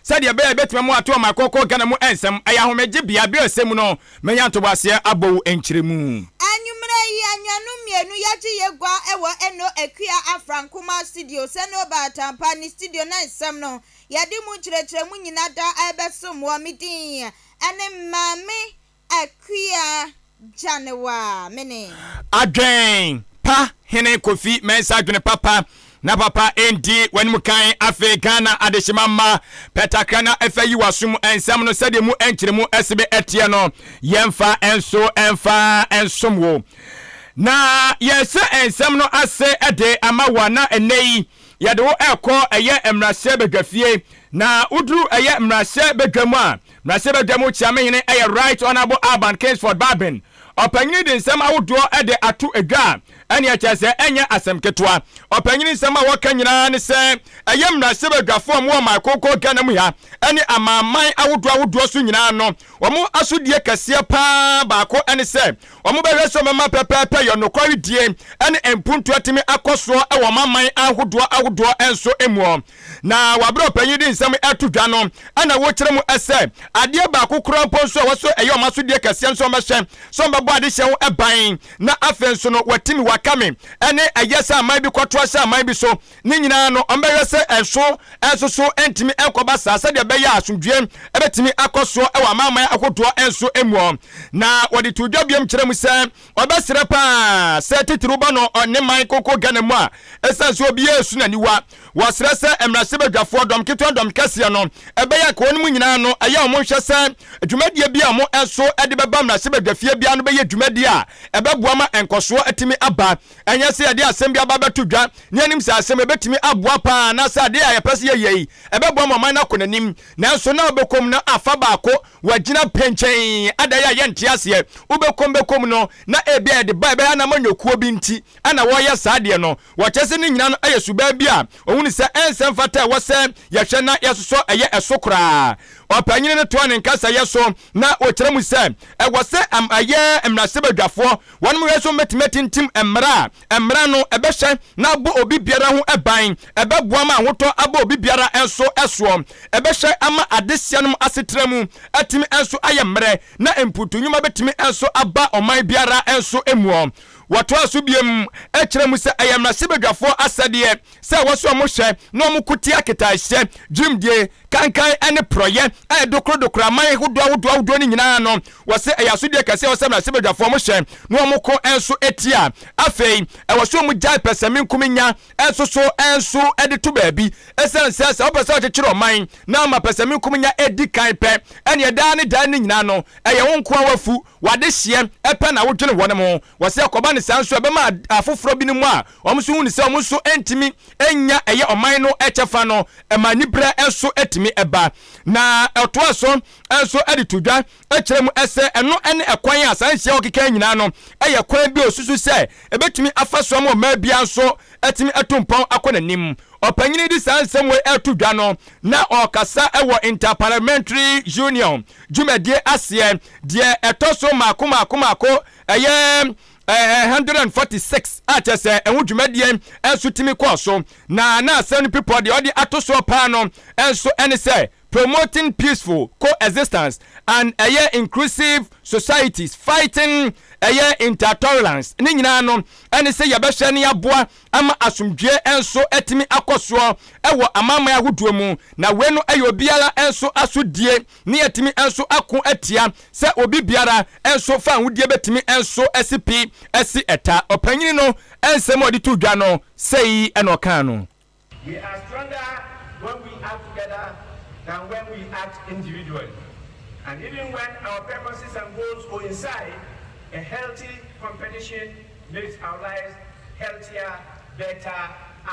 Sɛdeɛ ɛbɛyɛ a ɛbɛtumi ama woate ɔman kɔkɔɔ Ghana mu nsɛm. Ɛyɛ ahomegye bea berɛ a ɛsɛ mu no manya ntoboaseɛ abɔ wo nkyerɛmu. Anwummerɛ yi anuanom mmienu yɛagye yɛ gua wɔ Eno Akua Afra Nkumaa Studios, Eno Baatampa ne studio na nsɛm no yɛde mu nkyerɛkyerɛmu nyina da ɛrebɛsom wɔ. Me din ne Maame Akua Gyanewa mene. Adwen pa hene Kofi Mensah adwene papa na papa ndi w'anim kan afei Ghana adehyema mma pɛtakra na ɛfa yi w'asom nsɛm no sɛdeɛ mu nkyerɛmu ɛsebe ɛteɛ no yɛmfa nso ɛmfa nsom wo na yɛhyɛ nsɛm no ase de ama wo a na ɛnnɛ yi yɛde wo ɛkɔ ɛyɛ mmarahyɛ badwafie na woduru ɛyɛ mmarahyɛ badwa mu a Mmarahyɛbadwam Kyeamehene yɛ Right Honourable Alban Kingsford Bagbin. Ɔpanyin de nsɛm ahodoɔ de ato dwa a ɛneɛ kyerɛ sɛ ɛnyɛ asɛm ketewa. Ɔpanyin nsɛm a wɔka nyinaa ne sɛ ɛyɛ mmarahyɛbadwafoɔ a wɔwɔ ɔman kronkron Ghana mu ha ne amanaman ahodoɔ ahodoɔ so nyinaa no wɔn asodie kɛseɛ pa ara baako ne sɛ wɔbɛhwɛ sɛ wɔbɛma pɛpɛɛpɛ yɛ nokwaredie ne mpuntuo atumi akɔ soɔ wɔ wɔn aman ahodoɔ ahodoɔ nso muɔ. Na wɔ bere a ɔpanyin de nsɛm reto dwa no, ɛna wokyerɛ mu sɛ adeɛ baako koraa mpo nso a ɛwɔ so ɛyɛ wɔn asodie kɛseɛ nso wɔbɛhwɛ sɛ wɔbɛbɔ adehyeɛ ho ban na afei nso no wɔatumi wɔakame ɛne ɛyɛ sɛ aman bi kɔto ahyɛ aman bi so ne nyinaa no wɔbɛhwɛ sɛ ɛso nso so ntumi nkɔba saa sɛdeɛ ɛbɛyɛ a asomdwoeɛ ɛbɛtumi akɔ soɔ wɔ amanaman ahodoɔ nso mu. Na wɔde to dwa biom kyerɛ mu sɛ Ɔbɛsrɛ paa sɛ titiriw ba no ne man koko Ghana mu a ɛsiane sɛ obiara resu n'aniwa. Wɔsrɛ sɛ mmarahyɛbadwafoɔ, dɔm ketewa ne dɔm kɛseɛ no, ɛbɛyɛ anka wɔn mu nyinaa no ɛyɛ a wɔnhwɛ sɛ dwumadie bi a wɔn nso de bɛba mmarahyɛbadwafie biara no bɛyɛ dwumadie a ɛbɛboa ma nkɔsoɔ atumi aba. Ɛnyɛ sɛ yɛde asɛm bi aba abɛto dwa na yɛnim sɛ asɛm ɛbɛtumi aboa paa anaasɛ adeɛ a yɛpɛ sɛ yɛyɛ yi ɛbɛboa ma ɔman no akɔ n'anim nanso na wobɛkɔ mu na afa baako Wɔagyina pɛnkyɛn adae a yɛnte aseɛ. Wobɛkɔm bɛkɔm no, na ebia yɛde ba a ɛbɛyɛ anamanyɔkuo bi nti na wɔreyɛ saa adeɛ no. Wɔkyerɛ sɛ ne nyinaa no yɛ suban bi a wɔhunu sɛ ɛnsɛ mfata a ɛwɔ sɛ yɛhwɛ na yɛsosɔ ɛyɛ ɛso koraa. Ɔpanyini no toa ne nkasayɛ so na ɔkyerɛ mu sɛ ɛwɔ sɛ ɛyɛ mmarahyɛbadwafoɔ wɔnom hwɛ sɛ wɔbɛtumi atintim mmara a mmara no ɛbɛhyɛ na abɔ obi biara ho ban, ɛbɛboa ma ahotɔ aba obi biara nso soɔ, ɛbɛhyɛ ama adehyeɛ nom asetra mu atumi nso ayɛ mmerɛ na mputu nnwuma bɛtumi nso aba ɔman biara nso muɔ. Wɔtoaa so biom kyerɛ mu sɛ ɛyɛ mmarahyɛbadwafoɔ asɛdeɛ sɛ ɛwɔ sɛ wɔhwɛ na wɔko tia ketaehyɛ, dwumdie, kankan ne porɔeɛ a ɛdokorodokoro aman hodoɔ ahodoɔ ahodoɔ no nyinaa no. Wɔse ɛyɛ asodie kɛseɛ a ɛwɔ sɛ mmarahyɛbadwafoɔ wɔhwɛ na wɔko nso tia. Afei ɛwɔ sɛ wɔgyae pɛsɛmenkominya nso so nso de to baabi. Ɛsiane sɛ sɛ wopɛ sɛ ɔkyekyere ɔman na ama pɛsɛmenkominya di kan pɛ, ɛneɛ daa ne daa no nyinaa no ɛyɛ wo nkoa w'afu, w'adehyeɛ pɛ na wodwene wɔn ho. Wɔse ɛkɔba no saa nso a ɛbɛma afoforɔ binom a wɔn nso hu no sɛ wɔn nso ntumi nnya ɛyɛ ɔman no kyɛfa no, ɛma aniberɛ nso tumi ba. Na ɔtoa so nso de to dwa kyerɛ mu sɛ ɛno ne ɛkwan a saa nhyia a wɔkeka nyinaa no yɛ kwan bi a ɔsusu sɛ ɛbɛtumi afa so ama ɔman biara nso atumi atu mpɔn akɔ n'anim. Ɔpanyin de saa nsɛm wei reto dwa no, na ɔrekasa wɔ Inter-Parliamentary Union dwumadie aseɛ, deɛ ɛtɔ so mmaako mmaako mmaako ɛyɛ 146 a kyerɛ sɛ ɛho dwumadie nso tumi kɔɔ so. Na na asɛm no pipɔ deɛ ɔde ato soɔ paa no nso ne sɛ Promoting Peaceful Co-existence and ɛyɛ Inclusive Societies, Fighting ɛyɛ Intertolerance ne nyinaa no ɛne sɛ yɛbɛhwɛ ne yɛaboa ama asomdwoeɛ nso atumi akɔ soɔ wɔ amanaman ahodoɔ mu, na wei no ɛyɛ obiara nso asodie ne yɛatumi nso ako atia sɛ obi biara nso fa ahodie bɛtumi nso asi pi asi ɛta. Ɔpanyini no nsɛm a ɔde too dwa no sei na ɔkaa no. We are stronger when we act together than when we act individually. And even when our purposes and goals coincide, a healthy competition makes our lives healthier, better,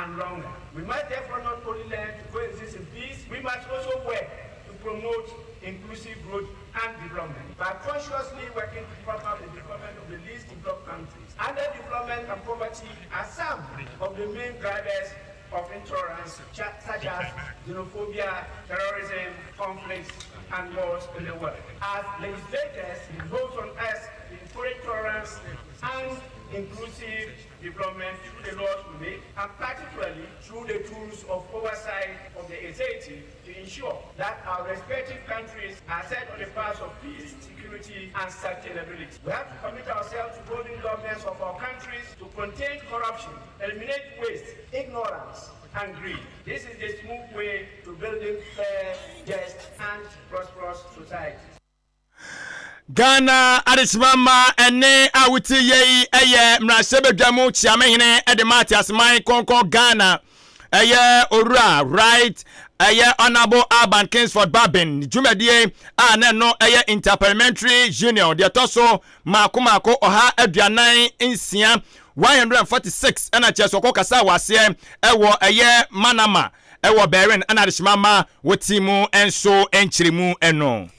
and longer. We must therefore not only learn to coexist in peace, we must also work to promote inclusive growth and development by consciously working to prop up the development of the least developed countries. Underdevelopment and poverty are some of the main drivers of intolerance, such as xenophobia, terrorism, conflicts, and wars in the world. As legislators, it behoves on us to encourage tolerance and inclusive development through the laws we make, and particularly through the tools of oversight of the executive to ensure that our respective countries are set on the path of peace, security, and sustainability. We have to commit ourselves to building governments of our countries to contain corruption, eliminate waste, ignorance, and greed. This is the smooth way to building fair, just, and prosperous societies. Ghana adehyema mma ɛnne a wote yɛ yi yɛ mmarahyɛbadwa mu kyeamehene de ma ateaseman kɔnkɔn Ghana ɛyɛ Owura Right ɛyɛ Honourable Alban Kingsford Bagbin dwumadie a na ɛno ɛyɛ Interparliamentary Union deɛ ɛtɔ so mako mako 146, 146 ɛna kyerɛ sɛ ɔkɔ kasa wɔ aseɛ ɛwɔ ɛyɛ Manama ɛwɔ Bahrain ɛna adehyema ma wɔte mu nso nkyerɛmu ɛno.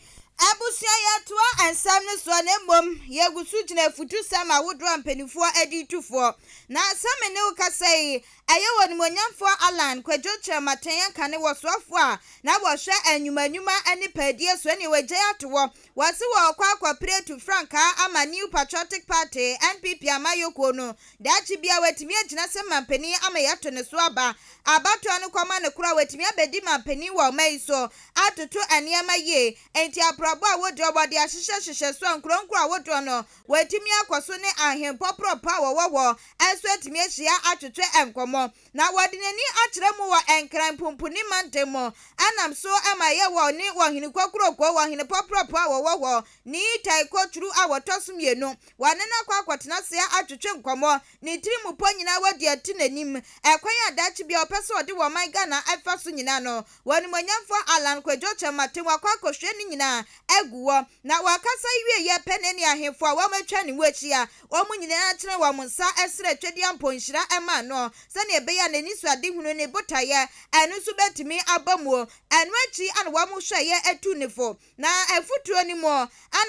Abusua yɛtoa nsɛm no soɔ na mmom yɛgu so gyina afutusɛm ahodoɔ a mpanimfoɔ de retu foɔ. Na sɛ me ne wo kasa yi, ɛyɛ wɔ Onimuonyamfoɔ Allan Kwadwo Kyerematen Ankane wɔ soafoɔ a na wɔhwɛ nnwuma nnwuma ne paadie so ɛne wɔagyae ato hɔ. Wɔse wɔrekɔ akɔpere atu frankaa ama New Patriotic Party, NPP, amayɔkuo no. Daakye biara watumi agyina sɛ mampanin ama yɛato ne so aba. Abatoɔ no kɔma no korɔ a watumi abɛdi mampanin wɔ ɔman yi so atoto nneɛma yie. Enti aprɔbɔ a wodoɔ wɔde ahyehyɛ hyehyɛ so a nkuro nkuro ahodoɔ no wɔatumi akɔ so ne ahenpɔporɔpɔ a wɔwɔ hɔ nso atumi ahyia atwetwe nkɔmmɔ. Na wɔde n'ani akyerɛ mu wɔ Nkran Pumpuni mantam mu ɛnam so ma ɛyɛ wɔ ne Ɔhene Kokuroko, Ɔhene Pɔporɔpɔ a wɔwɔ hɔ, ne Taiko Turu a wɔtɔ so mmienu. Wɔne no akɔ akɔtena ase atwetwe nkɔmmɔ. Ne tirimupɔ nyinaa wɔde ato n'anim. Ɛkwan a daakye biara ɔpɛ sɛ ɔde wɔ ɔman Ghana fa so nyinaa no, W'animuonyamfoɔ Allan Kwadwo Kyerematen wakɔ akɔhwie ne nyinaa agu hɔ. Na wakasa yi wieeɛ pɛ na ɛne ahemfo a wɔatwa ne ho ahyia, wɔn nyinaa tenee wɔn nsa srɛɛ Twedeampɔn nhyira maa no, sɛdeɛ ɛbɛyɛ a n'anisoadehunu ne botaeɛ ɛno nso bɛtumi aba mu. Ɛno akyi na wɔhwɛeɛ tuu no fo. Na afotuo no mu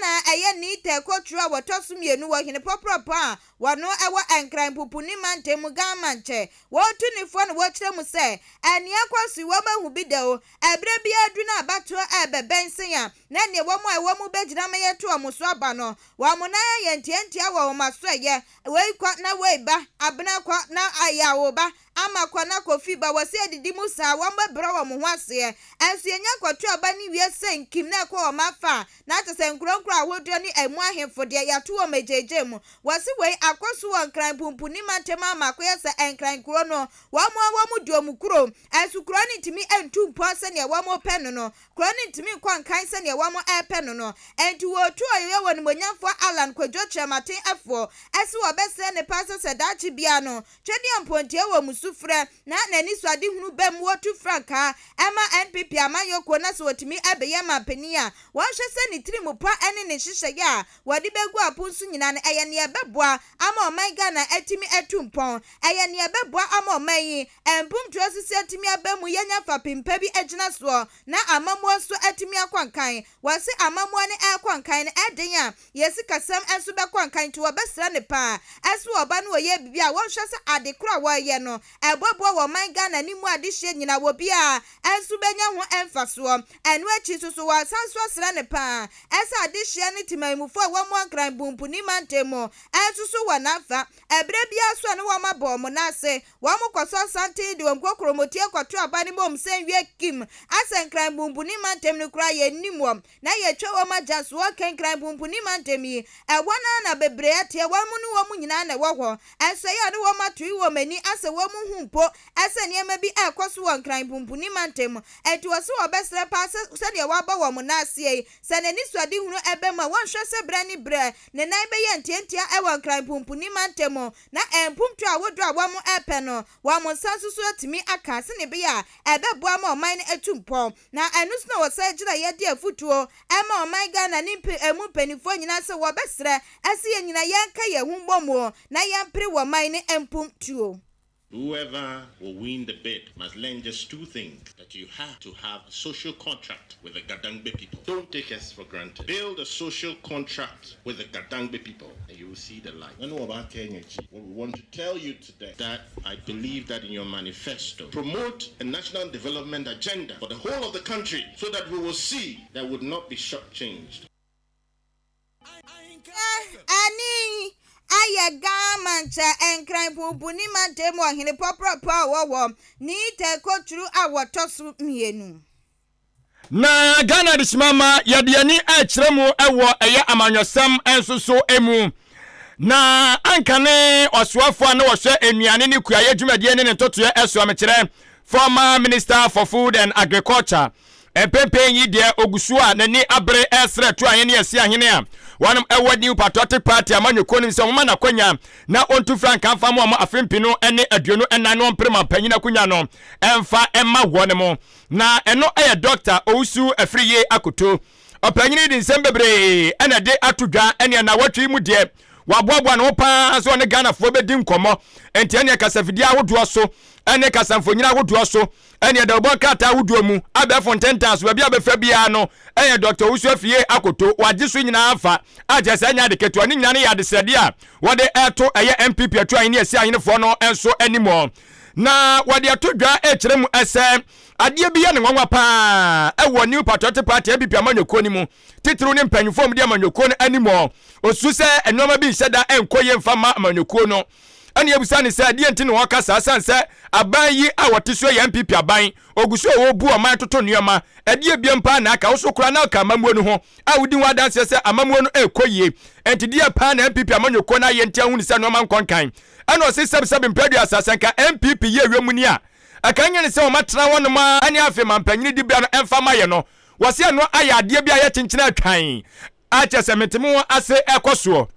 na ɛyɛ Nii Tɛko Turo a wɔtɔ so mmienu wɔ Hene Pɔprɔpɔ a wɔno wɔ Nkran Pupuni mantam mu Ga Mankyɛ. Wɔretu ne foɔ na wɔrekyerɛ mu sɛ ɛnea ɛkɔ so yi wɔn ahu bi da o. Ɛberɛ biara duru na abatoɔ ɛrebɛbɛn sei a na ɛneɛ wɔn a ɛwɔ mu bɛgyina ma yɛto wɔn so aba no wɔn nan ayɛ ntiantia wɔ wɔn asoɛeɛ. Wei kɔ na wei ba, Abena kɔ na Yaw ba, Ama kɔ na Kofi ba, wɔse adidi mu saa, wɔn bɛ brɛ wɔn ho aseɛ. Ɛnso yɛnya kɔto aba ne wie sɛ nkim na ɛkɔ wɔn afa a, na kyɛ sɛ nkuro nkuro ahodoɔ ne ɛmu ahemfo deɛ yɛato wɔn agyaagyaa mu. Wɔse wei akɔ so wɔ Nkran Pumpuni mantam ama akɔyɛ sɛ Nkran kuro no, wɔn ara wɔn di wɔn kuro. Ɛnso kuro no ntumi ntu mpɔn sɛdeɛ wɔn pɛ no no. Kuro no ntumi nkɔ nkan sɛdeɛ wɔn repɛ no no. Enti wɔretu ɔyɔyɔ wɔ Animuonyamfoɔ Allan Kwadwo Kyerematen foɔ se wɔbɛsrɛ ne paa sɛ sɛ daakye biara no Twedeɛ mponteɛ wɔ mu sufrɛ na n'anisoadehunu bam wɔtu frankaa ma NPP amanyɔkuo na sɛ ɔtumi beyɛ manpanin a, wɔnhwɛ sɛ ne tirimu pa ne ne nhyehyɛeɛ a wɔde bɛgu apon so nyinaa no ɛyɛ nea ɛbɛboa ama ɔman Ghana atumi atu mpɔn, ɛyɛ nea ɛbɛboa ama ɔman yi mpuntuo asisi atumi aba mu, yɛanya fapem pa bi agyina soɔ na amammuo nso atumi akɔ nkan. Wɔse amammuo no ɛrekɔ nkan no ɛden a Yɛn sikasɛm nso bɛkɔ nkan nti wɔbɛsrɛ no paa ɛso ɔba no ɔyɛ biribi a wɔnhwɛ sɛ ade korɔ a wɔreyɛ no ɛbɔboa wɔ ɔman Ghana ne mu adehyeɛ nyinaa wɔ biara nso bɛnya ho mfasoɔ. Ɛno akyi nso so wɔasan nso asrɛ no paa ɛsɛ adehyeɛ ne temanmufoɔ a wɔn Nkran Bumpuni mantam mu nso so wɔ n'afa. Ɛberɛ biara so a ne wɔn abɔ wɔn nan ase wɔn kɔsɔ santen de wɔn kokromoti kɔto aba no mmom sɛ nwie kim asɛ Nkran Bumpuni mantam no koraa yɛnnim wɔn Na yɛtwa wɔn agyan so wɔ Kenkran pumpuni mantam yi, ɛhɔ no ara na bebree ateɛ, wɔn ne wɔn nyinaa na ɛwɔ hɔ. Ɛnsɔ yɛ a ne wɔn atoe wɔn ani asɛ wɔn hu mpo sɛ nneɛma bi rekɔ so wɔ Nkran pumpuni mantam mu. Enti wɔse wɔbɛsrɛ paa sɛ sɛdeɛ wɔabɔ wɔn nan aseɛ yi, sɛ n'anisoadehunu ba mu a, wɔnhwɛ sɛ berɛ ne berɛ ne nan bɛyɛ ntiantia wɔ Nkran pumpuni mantam mu, na mpuntuo ahodoɔ a wɔrepɛ no, wɔn nsa nso so atumi aka sɛdeɛ ɛbɛyɛ a ɛbɛboa ma ɔman no atu mpɔn. Na ɛno so na wɔsan gyinaeɛ de afutuo ma ɔman Ghana ne ɛmu mpaninfoɔ nyinaa sɛ wɔbɛsrɛ sɛ yɛn nyinaa yɛnka yɛn ho mmɔ mu na yɛmpere wɔ man no mpomtuo. Whoever will win the bid must learn just two things that you have to have a social contract with the Gadangbe people. Don't take us for granted. Build a social contract with the Gadangbe people and you will see the light. What we want to tell you today that I believe that in your manifesto, promote a national development agenda for the whole of the country so that we will see that would not be shortchanged. Ani. Ayɛ Ga Mankyɛ Nkran Pumpuni Mantam Ɔhene Pɔprɔpɔ a wɔwɔ Nii Tɛkoturu a wɔtɔ so mmienu. Na Ghana adehyema ma yɛde yɛn ani rekyerɛ mu wɔ ɛyɛ amanyɔsɛm nso so mu. Na anka ne ɔsoafoɔ a na ɔhwɛ nnuane ne kuayɛ dwumadie ne ne ntotoeɛ soɔ mekyerɛ former minister for food and agriculture Mpɛnpɛn yi deɛ ɔgu so a n'ani abere resrɛ to ahene asi ahene a wɔnom ɛwɔ New Patriotic Party amanyɔkuo no mu sɛ wɔmma no akwanya na ɔntu frankaa mfa mmoa wɔn afe mpenu ne 24 no ɔmpere mampanyin akonya no mfa mma wɔnom. Na ɛno yɛ Dɔkta Owusu Afriyie Akoto. Ɔpanyin yi de nsɛm bebree na ɛde ato dwa ɛneɛ nnawɔtwe yi mu deɛ waboaboa ne ho paa sɛ ɔne Ghanafoɔ bɛdi nkɔmmɔ nti ɛneɛ kasafidie ahodoɔ so ɛne kasamfonyin ahodoɔ so ɛne dawubɔ nkrataa ahodoɔ mu, abɛɛfo ntentan so, baabi a wobɛfa biara no, ɛyɛ Dɔkta Owusu Afie Akoto, wagye so nyinaa afa, a kyerɛ sɛ ɛnyɛ ade ketewa, ne nyinaa no yɛ adesrɛdeɛ a wɔde reto ɛyɛ NPP Atuahene ne Asiahenefoɔ no nso anim. Na wɔde ato dwa rekyerɛ mu sɛ adeɛ bi yɛ no nwanwa paa ɛwɔ New Patriotic Party, NPP amanyɔkuo no mu, titiriw ne mpanyinfoɔ a wɔdi amanyɔkuo no anim. Ɔsusu sɛ nneɛma bi nhyɛ da nkɔ yie mfa mma amanyɔkuo no. Ɛna yɛbisa no sɛ deɛ nti na ɔka saa sane sɛ aban yi a wɔte soɔ yɛ NPP aban, ɔgu so a ɔrebu ɔman toto nneɛma, ɛdeɛ biam paa na aka, wo so koraa na woka amammuo no ho a wodi ho adanseɛ sɛ amammuo no ɛrekɔ yie, ɛnti deɛ paa na NPP amanyɔkuo no ayɛ nti ahunu sɛ nneɛma nkɔ nkan? Ɛna ɔse sɛbsɛbe mpɛ aduasa sɛ nka NPP yɛ ewiem ni a ɛka nyɛ ne sɛ wɔn atena hɔnom ara ne afei mampanyini dibea no ɛmfa ma yɛ no, wɔse ɛno ayɛ adeɛ bi a yɛ kyenkyene atwan a kyerɛ sɛ mente mo ho ase ɛkɔ soɔ.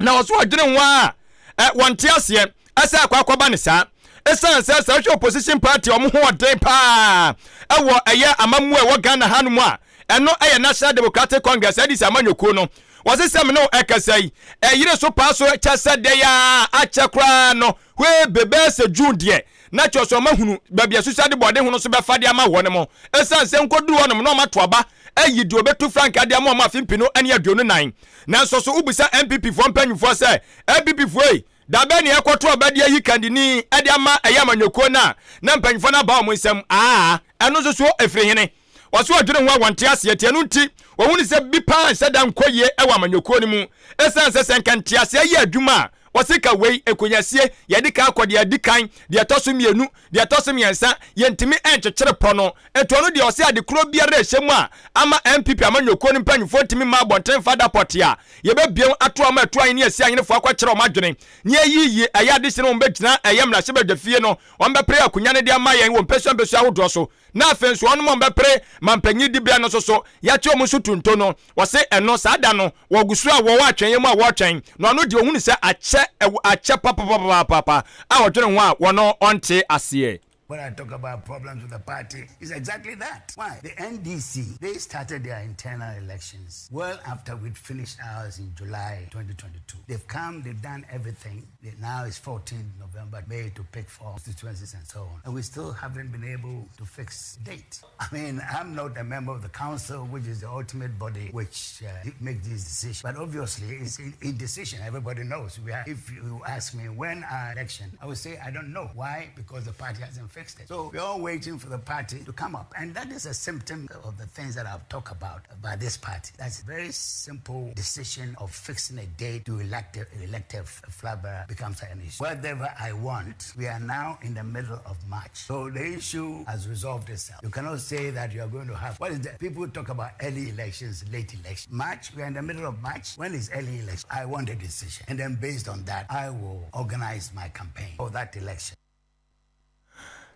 Na wɔso wɔdwene ho ara a, wɔnte aseɛ sɛ akɔ akɔba ne saa. Ɛsiane sɛ sɛ wohwɛ opposition party a wɔn ho ɔden paa ɛwɔ ɛyɛ amammuo a ɛwɔ Ghana hanom a, ɛno ɛyɛ National Democratic Congress, NDC amanyɔkuo no. Wɔse sɛ me ne wo ɛkasa yi, ɛyere so paa so kyɛ sɛ dɛn ara akyɛ koraa no, hwee be bɛyɛ sɛ June deɛ, na kyerɛ sɛ wɔahunu baabi a susuade bɔne ho no so bɛfa de ama wɔn. Esiane sɛ nkoduru hɔnom na wɔato aba ayi deɛ ɔbɛtu frankaa de ama wɔn afe mpenu ne 24. Nanso so wobisa NPP foɔ mpanyinfoɔ sɛ, NPP foɔ ei, da bɛn na yɛkɔto aba de ayi kandini de ama ɛyɛ amanyɔkuo no a na mpanyinfoɔ no aba wɔn nsam? Aa, ɛno nso so ɛfiri hene? Wɔse wɔdwene ho a wɔnte aseɛ nti ɛno nti wɔhunu sɛ bi paa nhyɛ da nkɔ yie wɔ amanyɔkuo no mu. Esiane sɛ sɛ nka nteaseɛ yɛ adwuma a Wɔse ka wei, nkonyasie, yɛde kan kɔ deɛ adi kan, deɛ ɛtɔ so mmienu, deɛ ɛtɔ so mmiɛnsa, yɛntumi nkyekyere pɔ no. Nti ɔno deɛ ɔse ade korɔ biara ɛhyɛ mu a ama NPP amanyɔkuo no mpanyinfoɔ ntumi mma abɔnten mfa da pɔtee a yɛbɛbiem ato ama atu ahene asi ahenefoɔ akɔkyerɛ wɔn adwene ne ayiyi ɛyɛ adehye no wɔn bɛgyina ɛyɛ mmarahyɛbadwafie no wɔn bɛpere akonya no de ama yɛn wɔ mpɛsua mpɛsua ahodoɔ so. Na afei nso wɔnom a wɔbɛpere mampanyin dibea no nso so, yɛate wɔn nso tunto no. Wɔse ɛno, saa da no, wɔgu so a wɔwɔ atwɛnyɛ mu a wɔretwɛn, na ɔno deɛ ɔhunu sɛ akyɛ, akyɛ papapapaapa a ɔdwene ho a wɔno ɔnte aseɛ. When I talk about problems with the party, it's exactly that. Why? The NDC, they started their internal elections well after we'd finished ours in July 2022. They've come, they've done everything. Now it's 14 November, May to pick four constituencies and so on. And we still haven't been able to fix date. I mean, I'm not a member of the council, which is the ultimate body which uh, makes these decisions. But obviously, it's indecision. Everybody knows. We are, if you ask me when our election, I would say I don't know. Why? Because the party hasn't fixed it. So we're all waiting for the party to come up. And that is a symptom of the things that I've talked about about this party. That's a very simple decision of fixing a date to elect a, elect a flag bearer becomes an issue. Whatever I want, we are now in the middle of March. So the issue has resolved itself. You cannot say that you are going to have, what is that? People talk about early elections, late elections. March, we are in the middle of March. When is early election? I want a decision. And then based on that, I will organize my campaign for that election.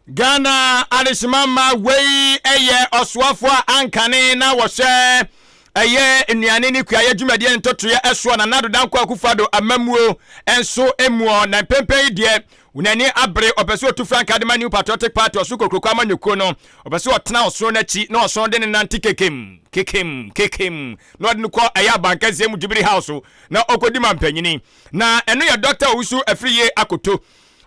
Ghana adehyema mma wei yɛ ɔsoafoɔ a ankane na wɔhwɛ ɛyɛ nnuane ne kuayɛ dwumadie ntotoeɛ ɛsoɔ Nana Addo Dankwa Akufo-Addo amammuo nso muɔ na mpɛmpɛn yi deɛ n'ani abere ɔpɛ sɛ ɔtu frankaa de ma New Patriotic Party ɔso kokroko amanyɔkuo no ɔpɛ sɛ ɔtena ɔsono no akyi na ɔsono de ne nante kekem kekem kekem na ɔde no kɔ ɛyɛ abankɛseɛ mu Jubilee House na ɔkɔdi mampanyini na ɛno yɛ Dɔkta Owusu Afriyie Akoto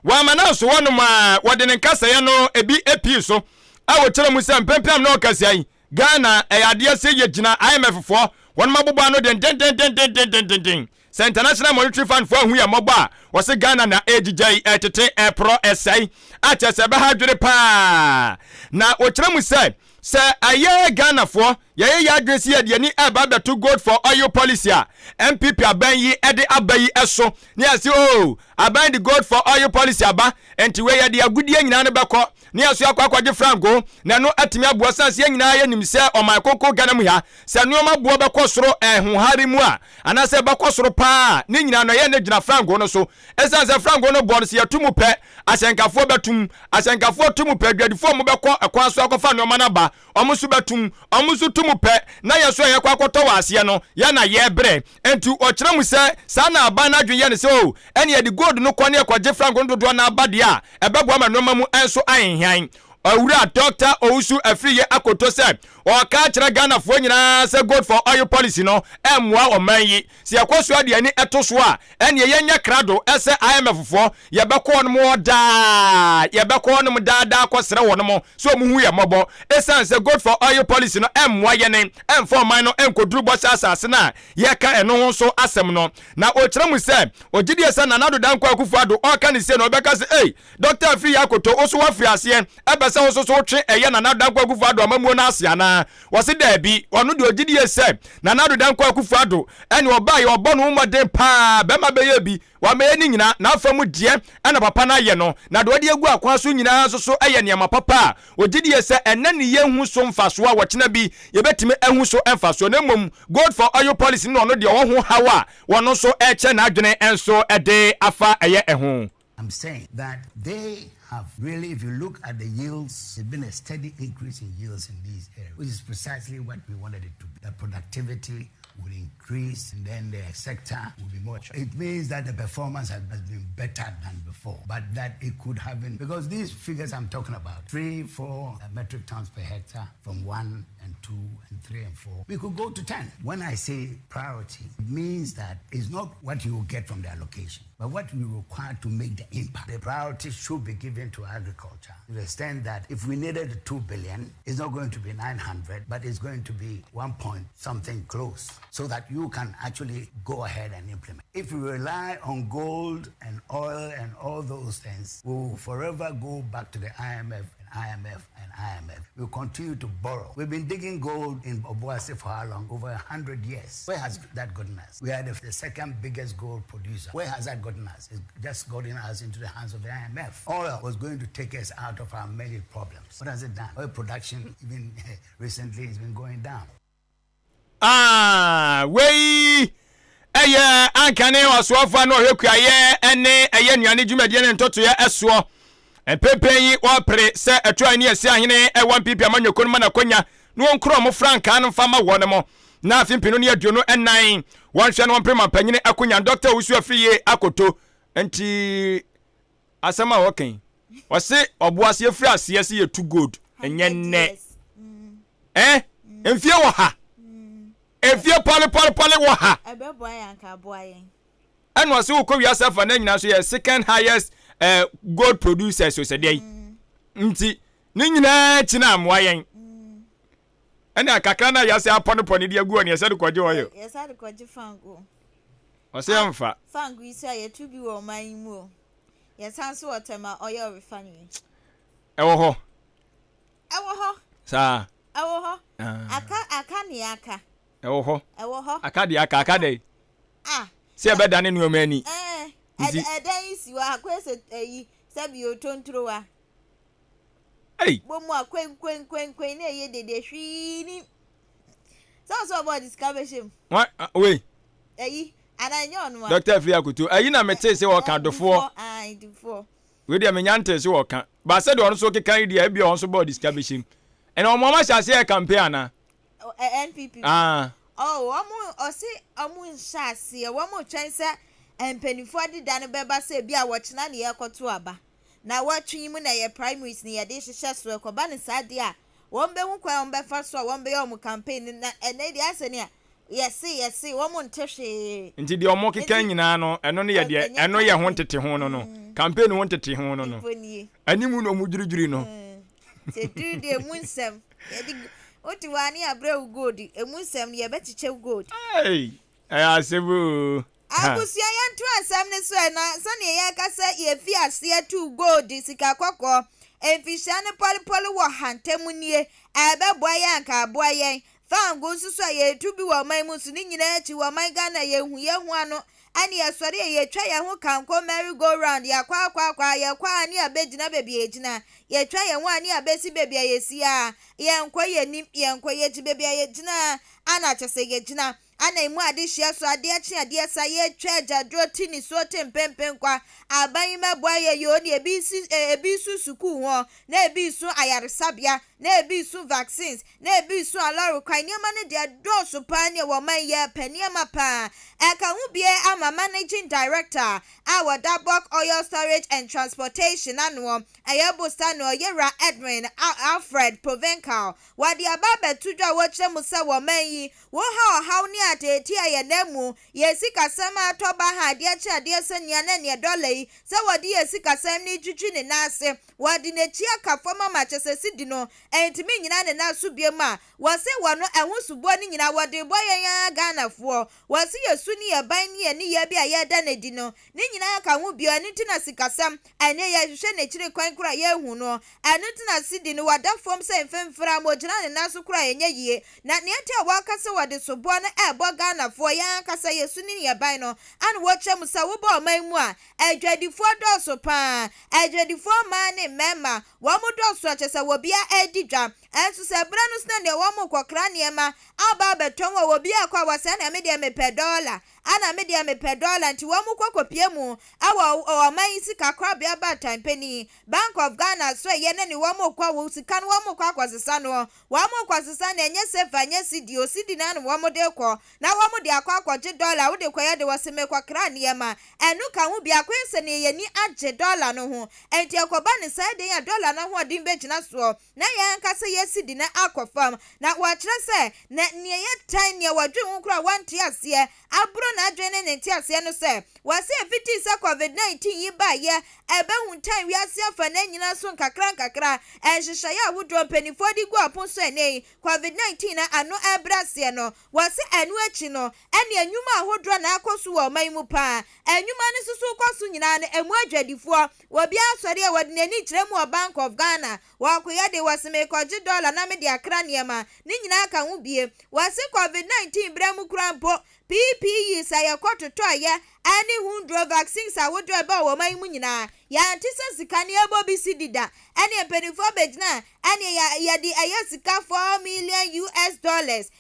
Wɔama no aso hɔnom a wɔde ne nkasɛeɛ no bi pii so a wɔkyerɛ mu sɛ mpempem na ɔkasa yi, Ghana ɛyɛ adeɛ sɛ yɛgyina IMF foɔ wɔnom abobɔ ano dendendendendendenden. Sɛ International Monetary Fund foɔ ahu yɛn mmɔbɔ a, wɔse Ghana na ɛregyigya yi, ɛretete, ɛreporɔ, ɛsɛe a kyerɛ sɛ ɛbɛha adwene paa. Na wɔkyerɛ mu sɛ, sɛ ɛyɛ Ghanafoɔ. Yɛyɛ yɛn adwene sɛ yɛde ani reba abɛto Gold for Oil Policy a NPP aban yi de aba yi so na yɛase oo, aban de Gold for Oil Policy aba, nti wei yɛde agudeɛ nyinaa no bɛkɔ na yɛn nso yɛakɔ akɔgye frango na ɛno atumi aboa sane sɛ yɛn nyinaa yɛnim sɛ ɔman kronkron Ghana mu ha sɛ nnoɔma boɔ bɛkɔ soro ɛhohare mu a anaasɛ ɛbɛkɔ soro paa a ne nyinaa no ɛyɛ ne gyina frango no so. Ɛsiane sɛ frango no boɔ no sɛ yɛto mu pɛ ahyɛnkafoɔ bɛtom, ahyɛnkafoɔ to mu pɛ adwadifoɔ a wɔbɛkɔ kwan so akɔfa nnoɔma no aba Wɔn nso bɛtom. Wɔn nso to mu pɛ, na yɛn nso a yɛkɔ akɔtɔ wɔ aseɛ no, yɛn na yɛrebrɛ. Enti ɔkyerɛ mu sɛ, saa na aban no adwene yɛ no sɛ, oh, ɛnneɛ yɛde gold no kɔ na yɛkɔgye frango no dodoɔ no ara ba deɛ a, ɛbɛboa ma nneɛma mu nso ahenhan. Owura Dɔkta Owusu Afriyie Akoto sɛ ɔreka akyerɛ Ghanafoɔ nyinaa sɛ gold for oil policy no mmoa ɔman yi. Sɛ yɛkɔ so de ani to so a, ɛnneɛ yɛnyɛ krado sɛ IMF foɔ, yɛbɛkɔ wɔnom hɔ daa, yɛbɛkɔ wɔnom daa daa akɔsrɛ wɔnom sɛ wɔn hu yɛn mmɔbɔ. Ɛsiane sɛ Gold for Oil policy no mmoa yɛn mfa ɔman no nkɔduru bɔhyɛ asase no a yɛreka ɛno ho nso asɛm no. Na ɔkyerɛ mu sɛ, ɔgye die sɛ Nana Addo Dankwa Akufo Addo ɔreka no sei no ɔbɛka sɛ ei, Dɔkta Afriyie Akoto wo nso woafiri aseɛ ɛpɛ sɛ wo nso so wotwe ɛyɛ Nana Addo Dankwa Akufo Addo amammuo no ase anaa? Wɔse daabi, ɔno deɛ ɔgye die sɛ Nana Addo Dankwa Akufo Addo ɛne ɔbaeɛ ɔbɔ ne ho mmɔden paa, bɛrima bɛyɛ bi, wamɛyɛ ne nyinaa, n'afa mu deɛ ɛna papa no ayɛ no, na deɛ ɔde agu akwan so nyinaa nso so yɛ nneɛma papa a ɔgye die sɛ ɛnnɛ ne yɛnhu so mfasoɔ a ɔkyena bi yɛbɛtumi ahu so mfasoɔ, na mmom Gold for Oil Policy no na ɔno deɛ ɔwɔ ho haw a ɔno nso ɛrekyerɛ n'adwene nso de afa ɛyɛ ɛho. I'm saying that they have really, if you look at the yields, there's been a steady increase in yields in these areas, which is precisely what we wanted it to be. The productivity would increase and then the sector will be more. It means that the performance has, has been better than before, but that it could have been, because these figures I'm talking about, three, four metric tons per hectare from one and two and three and four, we could go to 10. When I say priority, it means that it's not what you will get from the allocation, but what we require to make the impact. The priority should be given to agriculture to the extent that if we needed 2 billion, it's not going to be 900, but it's going to be 1 point something close so that you can actually go ahead and implement. If we rely on gold and oil and all those things, we will forever go back to the IMF and IMF and IMF. We'll continue to borrow. We've been digging gold in Obuasi for how long? Over 100 years. Where has that gotten us? We are the, the second biggest gold producer. Where has that gotten us? It's just gotten us into the hands of the IMF. Oil was going to take us out of our many problems. What has it done? Oil production, even recently, has been going down. Ah, wei ɛyɛ ankane ɔsoafoɔ a na ɔhwɛ kuayɛ ne ɛyɛ nnuane dwumadie ne ntotoeɛ ɛsoɔ. Mpempem yi wɔpere sɛ ɛto a ne asi ahene ɛwɔ NPP amanyɔkuo no ma n'akonya na wɔnkura wɔn frankaa no mfa ma wɔn mo. Na afe mpenu ne 24 wɔnhwɛ na wɔmpere mampanyini akonya Dɔkta Owusu Afriyie Akoto nti asɛm a ɔka yi ɔse ɔboase efiri aseɛ sɛ yɛtu gold ɛnyɛ nnɛ. Eh, mfie wɔ ha. Mfie pɔle pɔle pɔle wɔ ha. Ɛbɛboa yɛn anka aboa yɛn. Ɛna ɔse wokɔ wiase afa na nyinaa nso yɛ second highest eh, gold producers o sɛ deɛ yi. Nti ne nyinaa akyi na amoa yɛn. Ɛna kakra na yɛase apɔnepɔne de agu hɔ no yɛsɛ de kɔgye oil. Yɛsɛ de kɔgye fango. Ɔse ɛmfa. Fango yi so a yɛtu bi wɔ ɔman yi mu o. Yɛsan so wɔ Tema oil refinery. Ɛwɔ hɔ. Ɛwɔ hɔ. Saa. Ɛwɔ hɔ. Ah. Aka aka nea aka. Ɛwɔ hɔ. Ɛwɔ hɔ. Aka deɛ aka aka dɛ. Ah. Sɛ ɛbɛda ne nneɛma ani. Ɛɛ. Nti. Ɛdan yi si hɔ akɔyɛ sɛ ɛyi sɛ bi otontorowa. Ei. Bɔ mu a kwenkwenkwenkwen na ɛyɛ dede hwii ni. Sɛ ɔsɛ ɔbɔ ɔde sika bɛhyɛ mu. Wa wei. Ɛyi ana ɛnyɛ ɔno a. Dɔkta Afiri Akoto ɛyi na metee sɛ ɔka dofoɔ. Dufoɔ ayi dufoɔ. Wei deɛ menya ntee sɛ ɔka. But sɛdeɛ ɔno nso keka yi deɛ ebia ɔno nso bɔɔ de sika bɛhyɛ mu. Ɛna wɔn wɔn ahyɛ aseɛ yɛ campaign anaa? NPP. Ah. Oh, wɔn ɔse wɔn nhyɛ aseɛ wɔn retwɛn sɛ mpanimfoɔ de da no bɛba sɛ ebi a wɔkyena ne yɛrekɔto aba. Na wɔtwe yi mu na ɛyɛ primaries ne yɛde hyehyɛ so ɛkɔba no saa deɛ a wɔn bɛhu kwan a wɔn bɛfa so a wɔn bɛyɛ wɔn campaign no na ɛnɛ deɛ asɛ nea Yɛse yɛse wɔn nte hwee. Nti deɛ ɔmo keka nyinaa no ɛno no yɛ deɛ ɛno yɛ ho ntete ho no no campaign ho ntete ho no no animu na ɔmo dwiridwiri no. Sɛ duru deɛ emu nsɛm yɛde wote hɔ a ne yɛabrɛ wo gold emu nsɛm no yɛbɛkyekyɛ wo gold. Ei ɛyɛ asɛm oo. Abusua yɛnto asɛm no so ɛ na sɛdeɛ yɛka sɛ yɛfi aseɛ tuu gold sika kɔkɔɔ mfihyia no pɔlepɔle wɔ ha ntam nie ɛbɛboa yɛn anka aboa yɛn. Fango nso so a yɛretu bi wɔ ɔman mu nso ne nyinaa akyi wɔ ɔman Ghana yɛhu yɛn ho ano ɛne yɛsɔre a yɛtwa yɛn ho kanko merry go round yɛakɔ akɔ akɔ a yɛkɔ a ne yɛabɛgyina baabi a yɛgyina yɛtwa yɛn ho a ne yɛabɛsi baabi a yɛsi a yɛnkɔ yɛnim yɛnkɔ yɛkyi baabi a yɛgyina ana kyɛ sɛ yɛgyina ana emu adehyia so adeɛ kye adeɛ sa yɛtwa agyaduro ti ne so te mpempen kwa aban yi mɛboa yɛ yoo ne ebi si ebi so sukuu hɔ na ebi so ayaresabea na ebi so vaccines na ebi so alɔre kwan nneɛma no deɛ dɔɔso paa ne wɔ man yɛ pɛ nneɛma paa ɛka ho bie ama managing director a wɔda Bulk Oil Storage and Transportation anoɔ ɛyɛ bosta no yɛwura Edwin Alfred Provencal wɔde aba abɛto dwa a wɔkyerɛ mu sɛ wɔ man yi wɔha ɔhaw ne ateeti a yɛn nan mu yɛ sikasɛm a atɔ ba ha adeɛ kye adeɛ sɛ nea na neɛ dɔla yi sɛ wɔde yɛ sikasɛm ne twitwi ne nan ase wɔde n'akyi aka fam ama kyɛ sɛ sidi no ɛntumi nyina ne nan so biem a wɔse wɔ no ɛho soboɔ no nyinaa wɔde bɔ yɛn ara Ghanafoɔ wɔse yɛ su ne yɛ ban ne yɛ ne yɛ bi a yɛda n'adi no ne nyinaa ka ho bio. Ɛno nti na sikasɛm ɛne yɛhwehwɛ n'akyiri kwan kora yɛhu no. Ɛno nti na sidi no wɔda fam sɛ mfimfini a mogyina ne nan so kora ɛnyɛ yie na nea nti a wɔaka sɛ wɔde soboɔ no ɛrebɔ Ghanafoɔ yɛn ankasa yɛ su ne yɛ ban no ana wɔkyerɛ mu sɛ wobɔ ɔman mu a adwadifoɔ dɔɔso paa adwadifoɔ mmaa ne mmarima wɔn mo dɔɔso a kyerɛ sɛ wɔbia ɛredi dwa ɛnso sɛ berɛ no sena deɛ wɔn mo kɔkra nneɛma aba abɛtɔn wɔ obi akɔ a wɔsɛ na me deɛ mepɛ dɔɔla ana me deɛ mepɛ dɔɔla nti wɔn mo kɔ kɔpie mu ɛwɔ ɔman yi sika korabea baatan panin Bank of Ghana so ɛyɛ ne ne wɔn mo kɔ wɔ sika no wɔn mo kɔ akɔsesa no wɔn mo kɔsesa no ɛnyɛ sefa ɛnyɛ sidi o sidi na no wɔn mo de kɔ na wɔn mo de akɔ akɔgye dɔɔla wode kɔyɛ de wɔsi mekɔkra nneɛma ɛno ka ho biako sɛ ne yɛni agye dɔɔla no ho nti ɛkɔba ne saa den a dɔɔla no ahoɔden bɛgyina soɔ na yɛn ankasa yɛ sidi no akɔ fam na wɔakyerɛ sɛ na nea yɛtan nea wɔdwe ho koraa wɔnte aseɛ aburo n'adwene ne ne nte aseɛ no sɛ wɔsɛ efiti sɛ COVID-19 yi baayɛ ɛbɛhuntan wiase afa na nyinaa so nkakra nkakra nhyehyɛeɛ ahodoɔ mpanimfoɔ de gu apon so ɛnɛ yi COVID-19 na ano ɛbrɛ aseɛ no wɔsɛ ɛno akyi no ɛne nnwuma ahodoɔ na akɔ so wɔ ɔman yi mu paa nnwuma no nso so kɔ so nyinaa no emu adwadifoɔ obiara sɔre a wɔde n'ani kyerɛ mu wɔ Bank of Ghana wɔakɔyɛ de wɔsɛ mekɔgye dɔla na mede akra nneɛma ne nyinaa ka ho bie wɔse COVID-19 berɛ mu kora mpo PPE sɛ yɛkɔ totɔɔyɛ ɛne hunduro vaccines ahodoɔ ɛbɛ wɔ ɔman yi mu nyinaa yɛante sɛ sika ne ɛbɔ bi si dida ɛne mpanimfoɔ bɛgyina ɛne yɛde ɛyɛ sika US$4 million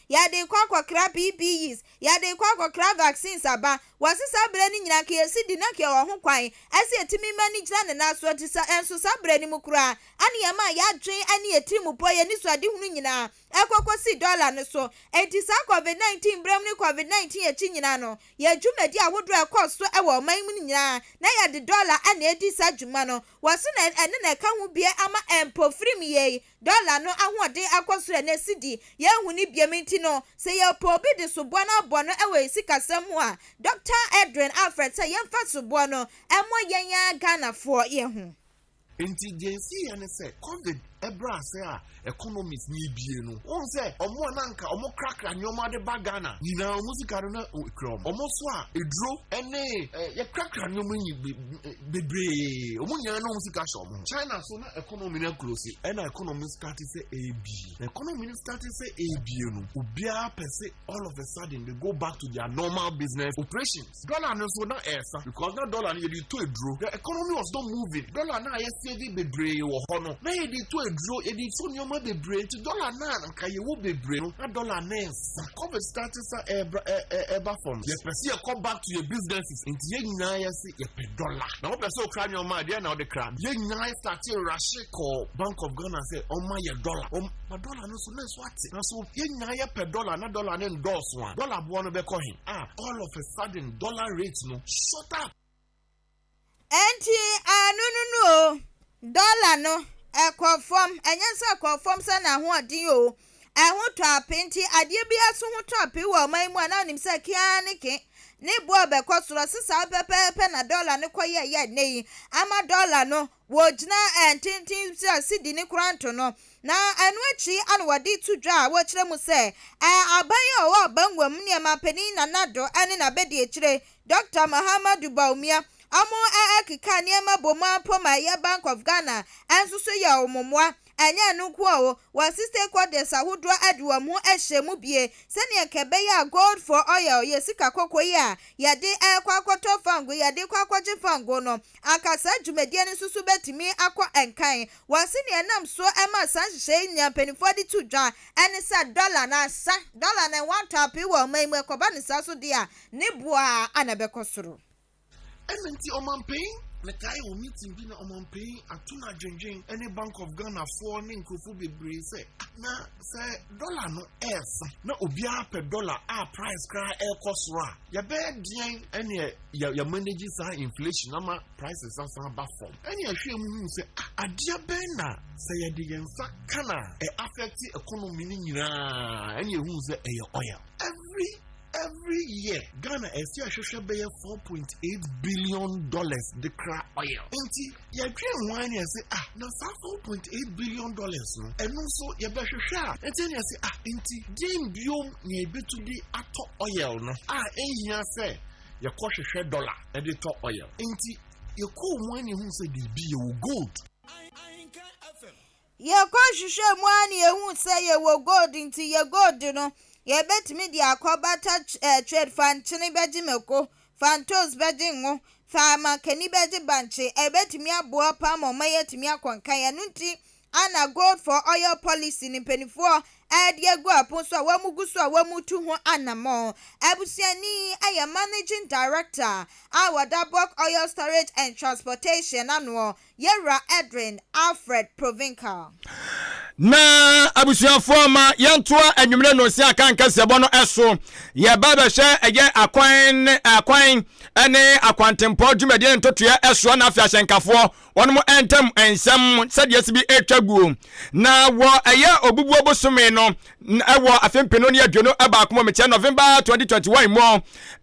yɛde kɔ akɔkra PPEs yɛde kɔ akɔkra vaccines aba wɔse saa berɛ no nyinaa ka yɛsi di na ka yɛwɔ ho kwan ɛsɛ yɛtumi ma no gyina ne nan so nti sa ɛnso saa berɛ no mu koraa ane yɛma yɛadwen ɛne yɛtiri mu pɔ yɛni so adehunu nyinaa ɛkɔkɔ dɔla no so enti saa COVID-19 berɛ mu ne COVID-19 akyi nyinaa no yɛ dwumadi ahodoɔ ɛkɔ so ɛwɔ ɔman mu no nyinaa na yɛde dɔla ɛna edi saa dwuma no wɔse na ɛne na ɛka ho bie ama mpofirim yie dɔla no ahoɔden akɔ soro ɛna sidi yɛnhu ne biem nti no sɛ yɛpɛ obi de soboɔ no abɔ no ɛwɔ sikasɛm ho a Dr Edwin Alfred sɛ yɛmfa soboɔ no ɛmmɔ yɛn a Ghanafoɔ yɛ ho. Nti deɛ nsi yɛ ne sɛ COVID ɛbrɛ ase a economies ni ebie no wɔn sɛ ɔmo a nanka ɔmo krakra nneɛma de ba Ghana nyinaa ɔmo sika no na ekura ɔmo ɔmo so a eduro ɛne ɛ yɛkrakra nneɛma yi bebree ɔmo nyinaa na ɔmo sika hyɛ ɔmo ho. China so na economy no close ɛna economy start sɛ ebie na economy no start sɛ ebie no obiara pɛ sɛ all of a sudden they go back to their normal business operations. Dollar no so na ɛɛsa because na dollar no yɛde to eduro. The economy was not moving. Dollar na yɛ save bebree wɔ hɔ no na yɛde to eduro yɛde to nneɛma bebree nti dollar na nka yɛwɔ bebree no na dollar na ɛsa. COVID start sa ɛɛba ɛ ɛ ɛba fam yɛpɛ sɛ yɛkɔ back to your businesses nti yɛn nyinaa yɛsi yɛpɛ dollar na wɔpɛ sɛ okra nneɛma adeɛ na ɔde kra yɛn nyinaa start rush kɔ Bank of Ghana sɛ ɔma yɛ dollar ɔm na dollar no so na nso ate na so yɛn nyinaa yɛpɛ dollar na dollar ne ndɔɔso a dollar boɔ no bɛkɔ he ah all of a sudden dollar rate no shot up. Ɛnti ano no no o dɔla no ɛkɔ fam ɛnyɛ sɛ ɛkɔ fam sɛ n'ahoɔden o ɛho tɔ ape nti adeɛ bi aso ho tɔ ape wɔ ɔman mu a na onim sɛ kea ne ke ne boɔ bɛkɔ soro sisaa pɛpɛɛpɛ na dɔla no kɔ yɛ yɛ nne yi ama dɔla no wɔgyina ɛntenten sɛ sidi ne koranto no na ɛno akyi ana wɔde to dwa a wɔkyerɛ mu sɛ ɛɛ aban a ɔwɔ abangua mu nneɛma panin Nana Addo ɛne n'abɛdi akyire Dr Mahamudu Bawumia ɔmo ɛkeka nneɛma bɔ mu ampo ma ɛyɛ Bank of Ghana ɛnso so yɛ ɔmo mmoa. Ɛnyɛ ɛno nko o, wɔse stakeholders ahodoɔ de wɔn ho ahyɛ mu bie sɛdeɛ nka ɛbɛyɛ a gold for oil, yɛ sika kɔkɔɔ yi a yɛde rekɔ akɔtɔ fango, yɛde rekɔ akɔgye fango no, anka saa dwumadie no nso so bɛtumi akɔ nkan. Wɔse nea ɛnam soɔ ma saa nhyehyɛe yi nea mpanimfoɔ de to dwa ne sɛ dɔla no asa, dɔla no ɛho atɔ apee wɔ ɔman yi mu, ɛkɔba no saa so deɛ a, ne boɔ ara na ɛbɛkɔ soro. Ɛna nti ɔmanpanyin, mekae wɔ meeting bi na ɔmanpanyin ato no adwendwen ɛne Bank of Ghana foɔ ne nkurɔfoɔ bebree sɛ na sɛ dɔla no ɛɛfa na obiara pɛ dɔla a price koraa ɛɛkɔ soro a yɛbɛyɛ deɛn ɛneɛ yɛ yɛ manage saa inflation ama prices asan aba fam. Ɛne ɛhwɛ mu hu sɛ adeɛ bɛn na sɛ yɛde yɛn nsa ka na ɛ affect economy no nyinaa ɛne ɛhu sɛ ɛyɛ oil. Every year Ghana ɛsɛ ɛhwehwɛ bɛyɛ $4.8 billion de kra oil. Nti yɛdwen ho ara ne yɛsɛ, ah, na saa $4.8 billion no ɛno nso yɛbɛhwehwɛ a, nti ne yɛsɛ, ah, nti deɛn biom na yɛbɛtu de atɔ oil no a ɛnhia sɛ yɛkɔhwehwɛ dollar ɛde tɔ oil? Nti yɛkɔɔ mu ani hu sɛ biribi yɛwɔ gold. Yɛkɔ hwehwɛ mu a ne yɛhu sɛ yɛwɔ gold, nti yɛ gold no yɛbɛtumi de akɔ barter trade, fa nkyene bɛgye mako, fa ntos bɛgye ngo, fa mankani bɛgye bankye. Ɛbɛtumi aboa paa ma ɔma yɛatumi akɔ nkan. Ɛno nti ana gold for oil policy ne mpanimfoɔ ɛde agu apon so a wɔn gu so a wɔn tu ho anammɔn. Abusuani ɛyɛ managing director a wɔda Bulk Oil Storage and Transportation anoɔ, Yɛwura Edwin Alfred Provinkal. Na abusuafoɔ, ma yɛntoa anwummerɛ no si aka nkɛseɛbɔ no ɛso. Yɛba bɛhwɛ ɛyɛ akwan ne akwan ne akwantempɔ dwumadie ne ntotoeɛ ɛsoɔ na afei ahyɛnkafoɔ wɔn ntam nsɛm sɛdeɛ si bi ɛtwa guo. Na wɔ ɛyɛ Obubuo bosome no ɛwɔ afe 2021 mu, mekyɛ November 2021 mu,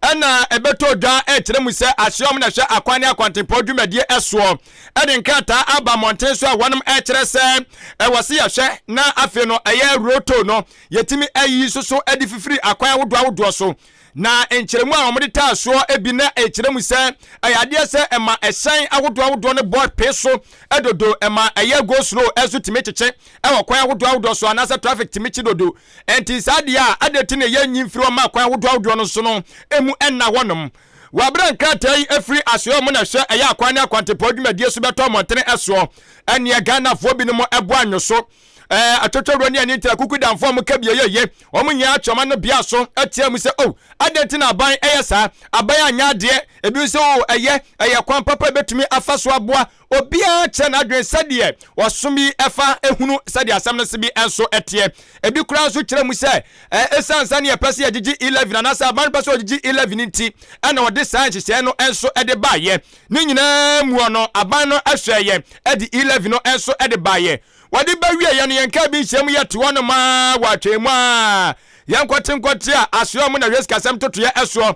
ɛna ɛbɛtɔ dwa ɛkyerɛ mu sɛ aseɛ na ɛhwɛ akwan ne akwantempɔ dwumadie ɛsoɔ ɛde nkrataa aba mmɔnten so a wɔnom ɛkyerɛ sɛ ɛwɔ se yɛhwɛ na afei no ɛyɛ road toll no yɛtumi ayi soso ɛde fifiri akwan ahodoɔ ahodoɔ so. Na nkyerɛmu a wɔde taa soɔ ebi na ɛkyerɛ mu sɛ ɛyɛ adeɛ sɛ ɛma ɛhyɛn ahodoɔ ahodoɔ no bɔ pee so dodo, ɛma ɛyɛ go slow ɛnso tumi kyekye ɛwɔ kwan ahodoɔ ahodoɔ so anaasɛ traffic tumi kye dodo. Ɛnti saa deɛ a adeɛ ti na ɛyɛ nyi mfiri ɔma kwan ahodoɔ ahodoɔ no so no emu ɛnna hɔnom. Wɔabrɛ nkrataa yi afiri asoɛ mu na ɛhwɛ ɛyɛ akwan ne akwantempɔn dwumadie so bɛtɔ mmɔntene ɛsoɔ. Ɛneɛ Ghanafoɔ binom ɛbɔ anwo so atwotwawuro ne ani ntra kuku damfoɔ a wɔka bie yɛye wɔn nyinaa atwe wɔn ano bea so atia mu sɛ, oh, adɛn nti na aban ɛyɛ saa? Aban anyɛ adeɛ. Ebi nso, oh, ɛyɛ kwan papa ebɛtumi afa so aboa. Obiara kyerɛ n'adwene sɛdeɛ ɔsom yi ɛfa ehunu sɛdeɛ asɛm no se bi nso ɛteɛ. Ebi koraa nso kyerɛ mu sɛ ɛsiane sɛ ne yɛpɛ sɛ yɛgyegye 11 anaasɛ aban no pɛ sɛ ɔgyegye 11 nti ɛna ɔde saa nhyehyɛeɛ no nso ɛde baayɛ. Ne nyinaa mu no, aban no ɛhwɛɛyɛ ɛde 11 no nso ɛde baayɛ. Wɔde bɛwieɛ no, yɛn kaa bi nhyiam yɛ te hɔnom a wɔ atwɛn mu a yɛnkɔte nkɔte a asoɛ ɔmo na hwɛ sikasɛm totoeɛ ɛsoɔ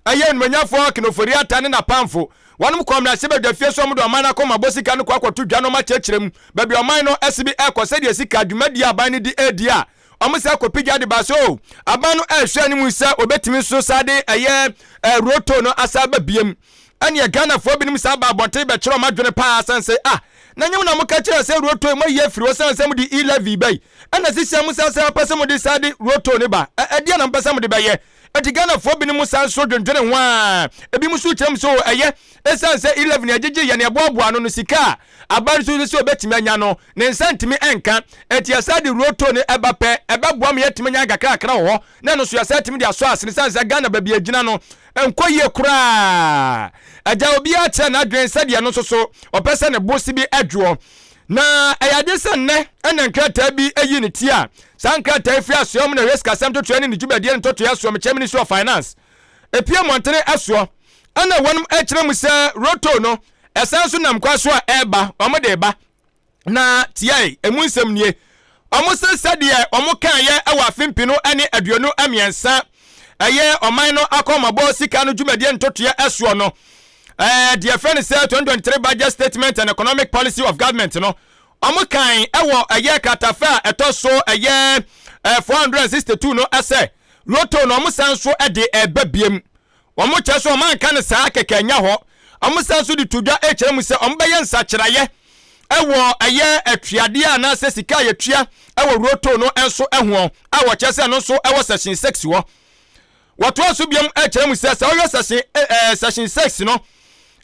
ɛyɛ onumanyafo Ken Ofori-Atta ne n'apamfo. Wɔnom kɔɔ mmarahyɛbadwafie so ɔmo de ɔman no akɔmabɔ sika no kɔ akɔto dwa no ɔmo akyerɛkyerɛ mu baabi ɔman no ɛse bi ɛkɔ, sɛdeɛ sika dwumadie aban no di ɛredi a ɔmo sɛ kɔpigya de ba so aban no ɛrehwɛ anim sɛ obɛtumi nso saa de ɛyɛ road toll no asa ba biem. Ɛneɛ Ghanafoɔ binom saa ba abɔnten bɛkyerɛ ɔmo adwene paa sɛn sɛ, ah, na nyɛ mo na moka kyerɛ sɛ road toll moayi afiri hɔ sɛn sɛ mode e-levy ba yi, ɛna sisia mo saa sɛ mopɛ sɛ mode saa de road toll no ba? Ɛdeɛ na mopɛ sɛ mode bɛyɛ? Enti Ghanafoɔ binom san so dwendwene ho a ebi mo so kyerɛ mu sɛ ɛyɛ ɛsiane sɛ e-levy no yɛgyegye yɛ ne ɛboaboa ano no, sika a aban no so sɛ obɛtumi anya no ne nsa ntumi nka, enti yɛsan de road toll no ɛba pɛ, ɛbɛboa ma yɛatumi anya nkakrakra wɔ hɔ na ɛno so yɛsan atumi de asɔ asene sane sɛ Ghana baabi agyina no nkɔ yie koraa. Agya obiara kyerɛ n'adwene sɛdeɛ no nso so ɔpɛ sɛ ne bo si bi adwoɔ. Na ɛyɛ ade sɛ nnɛ ɛna nkrataa bi ayi ne ti a saa nkrataa yi firi asoɛ mu na ɛhwɛ sikasɛm totoɛ ne ne dwumadie ne ntotoeɛ soɔ, mekyerɛ Ministry of Finance, epue mmɔntene ɛsoɔ ɛna wɔn ɛkyerɛ mu sɛ road toll no ɛsan so nam kwan so a ɛreba, wɔn de ba. Na tiae emu nsɛm nie: wɔn se sɛdeɛ wɔn kaeɛ ɛwɔ afe 2023 ɛyɛ ɔman no akɔmmabɔ sika no dwumadie ntotoeɛ ɛsoɔ no, deɛ fɛ no sɛ 2023 Budget Statement and Economic Policy of Government no, wɔn kan ɛwɔ ɛyɛ kratafa a ɛtɔ so ɛyɛ 462 no ɛsɛ road toll no wɔn san so ɛde ɛba biem. Wɔn kyerɛ so wɔn anka no saa kɛkɛ nya hɔ, wɔn san so de to dwa ɛkyerɛ mu sɛ wɔn bɛyɛ nsakyeraeɛ. Ɛwɔ ɛyɛ atuadeɛ anaasɛ sika a yɛtua ɛwɔ road toll no nso ɛhoɔ a wɔkyerɛ sɛ ɛno nso ɛwɔ section 6 hɔ. Wɔtoa so biom ɛkyerɛ mu sɛ sɛ wohwɛ section section 6 no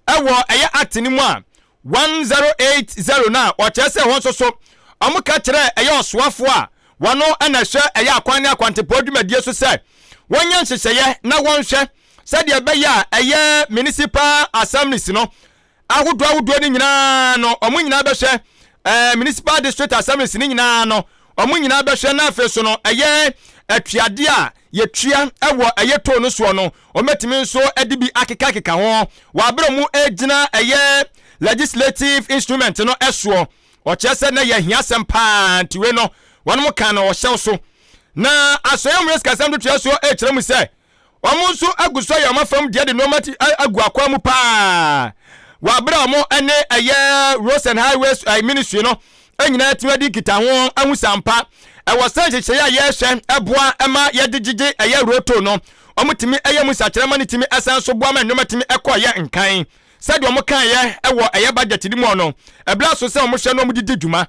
ɛwɔ ɛyɛ act no mu a 1080 no a, wɔkyerɛ sɛ ɛhɔ nso so wɔn ka kyerɛ ɛyɛ ɔsoafoɔ a wɔno ɛna ɛhwɛ ɛyɛ akwan ne akwantempɔn dwumadie so sɛ wɔnyɛ nhyehyɛeɛ na wɔnhwɛ sɛdeɛ ɛbɛyɛ a ɛyɛ municipal assemblies no ahodoɔ ahodoɔ no nyinaa no wɔn nyinaa bɛhwɛ municipal district assemblies no nyinaa no wɔn nyinaa bɛhwɛ, na afei so no ɛyɛ atuadeɛ a yɛtua ɛwɔ ɛyɛ toll no soɔ no, wɔbɛtumi nso de bi akekakeka ho wɔ abere mu gyina ɛyɛ legislative instrument no ɛsoɔ. Ɔkyerɛ sɛ na yɛ hia asɛm paa, nti wei no wɔn mo kan no ɔhyɛw so. Na asɔyɛ mu yɛ sikasɛm to tua soɔ ɛkyerɛ mu sɛ wɔn nso agu so ayɛ wɔn afam deɛ de nneɛma ti agu akwan mu paa wɔ abere a wɔn ne ɛyɛ Roads and Highways Ministry no nyinaa atumi adi nkitaho ahu sampa ɛwɔ sɛ nhyehyɛeɛ a yɛrehwɛ ɛboa ɛma yɛde gyegye ɛyɛ road toll no, wɔn tumi ɛyɛ mu nsakyerɛ ma ne tumi ɛsan so boa ma nneɛma tumi ɛkɔ yɛ nkan sɛdeɛ wɔn kaeɛ ɛwɔ ɛyɛ budget no mu no. Ɛbla so sɛ wɔn hwɛ no wɔn de di dwuma.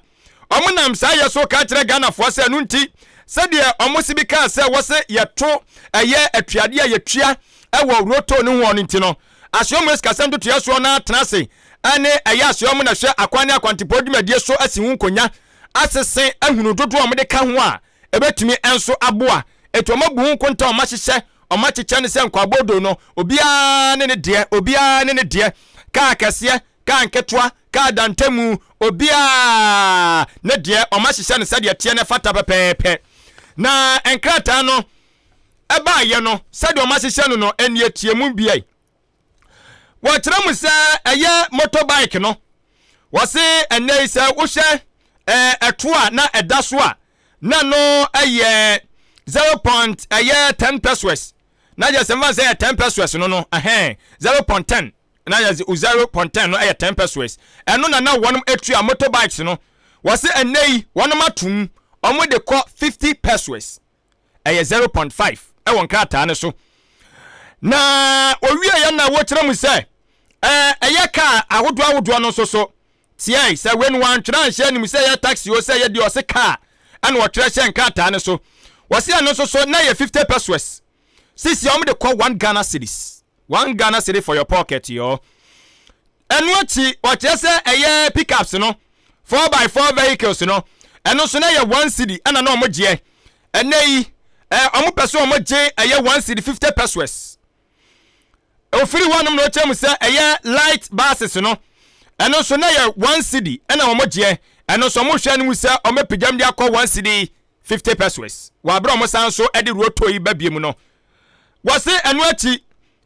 Wɔn nam saa yɛ so ka kyerɛ Ghanafoɔ sɛ ɛno nti sɛdeɛ wɔn si bi kaa sɛ wɔsɛ yɛto ɛyɛ atuadeɛ a yɛtua ɛwɔ road toll no ho no nti no, asoɛ mu esikasɛm totoɛ soɔ na atena ase ɛne ɛyɛ asoɛ mu na hwɛ akwan ne akwantepɔ dwumadie so asi ho nkonya asese ahunu dodoɔ a wɔde ka ho a ɛbɛtumi nso aboa. Etu wɔn abu ho nkonta, wɔn ahyehyɛ, wɔn akyekyɛ ne sɛ nkwabodo no, obiara ne ne deɛ, obiara ne ne deɛ, kaa kɛseɛ, kaa nketewa, kaa dantamu, obiara ne deɛ, wɔn ahyehyɛ no sɛdeɛ teɛ na ɛfata pɛpɛɛpɛ. Na nkrataa no ɛbaayɛ no, sɛdeɛ wɔn ahyehyɛ no, ɛnie tie mu bia. Wɔkyerɛ mu sɛ ɛyɛ motorbike no, wɔse ɛnɛ yi sɛ wohyɛ ɛto a na ɛda so a na no ɛyɛ 0 point ɛyɛ 10 pesewas, na yɛ sɛ mfa sɛ ɛyɛ 10 pesewas no, ɛhɛn 0.10, na yɛ 0.10 no ɛyɛ 10 pesewas. Ɛno na wɔnom atua motorbikes no. Wɔse ɛnɛ yi wɔnom atum wɔn de kɔ 50 pesewas, ɛyɛ 0.5 ɛwɔ nkrataa no so. Na owie yɛ na wɔkyerɛ mu sɛ ɛyɛ kaa ahodoɔ ahodoɔ no nso so tiɛ sɛ wei no wantwerɛ anhyɛ anim sɛ ɛyɛ taxi o, sɛ ɛyɛ deɛ ɔse kaa ɛna ɔtwerɛ hyɛ nkrataa no so. Wɔse ɛno nso so na yɛ 50 pesewas, sisi wɔn de kɔ 1 Ghana cedis, 1 Ghana cedi for your pocket yɔ. Ɛno akyi wɔkyerɛ sɛ ɛyɛ pickups no, 4 by 4 vehicles no, ɛno nso na yɛ 1 cedi ɛna na wɔn gyeɛ. Ɛnɛ yi wɔn pɛ so wɔn gye ɛyɛ 1 cedi 50 pesewas. Ofiri hɔnom na ɔkyerɛ mu sɛ ɛyɛ light buses no, ɛno nso na yɛ 1 cedi ɛna wɔn gyeɛ. Ɛno nso wɔn hwɛ no mu sɛ wɔn apagya de akɔ 1 cedi 50 pesewas wɔ abere a wɔn san so de road toll yi ba bie mu no. Wɔse ɛno akyi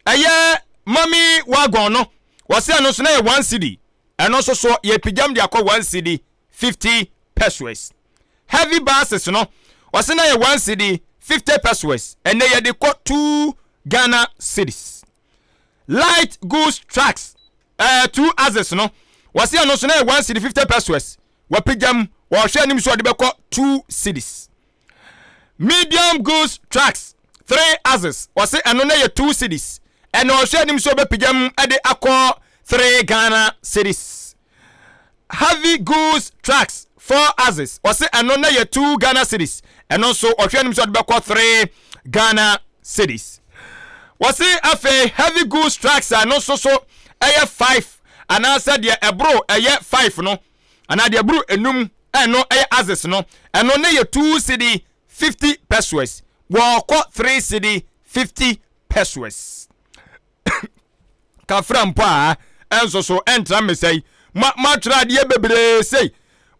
ɛyɛ mummy wagon no, wɔse ɛno nso na yɛ 1 cedi, ɛno nso so yɛpagya de akɔ 1 cedi 50 pesewas. Heavy buses no, wɔse na yɛ 1 cedi 50 pesewas, ɛnɛ yɛde kɔ 2 Ghana cedis. Light goods trucks two axles no, wɔse ɛno nso na yɛ 1 cedi 50 pesewas, wɔapagya mu, wɔhwɛ anim so ɔde bɛkɔ 2 cedis. Medium goods trucks three axles, wɔse ɛno na yɛ 2 cedis, ɛna ɔhwɛ anim so ɔbɛpagya mu de akɔ 3 Ghana cedis. Heavy goods trucks four axles, wɔse ɛno na yɛ 2 Ghana cedis, ɛno nso ɔhwɛ anim so ɔde bɛkɔ 3 Ghana cedis. Wɔse afei heavy goods trucks a ɛno nso so ɛyɛ 5 anaasɛ deɛ ɛboro ɛyɛ 5 no anaa deɛ ɛboro enum, ɛno ɛyɛ axles no, ɛno ne yɛ 2 cedi 50 pesewas, wɔkɔ 3 cedi 50 pesewas. Kafra mpo a ɛnso so ɛntra mmesa yi ma matwerɛ adeɛ bebree sei.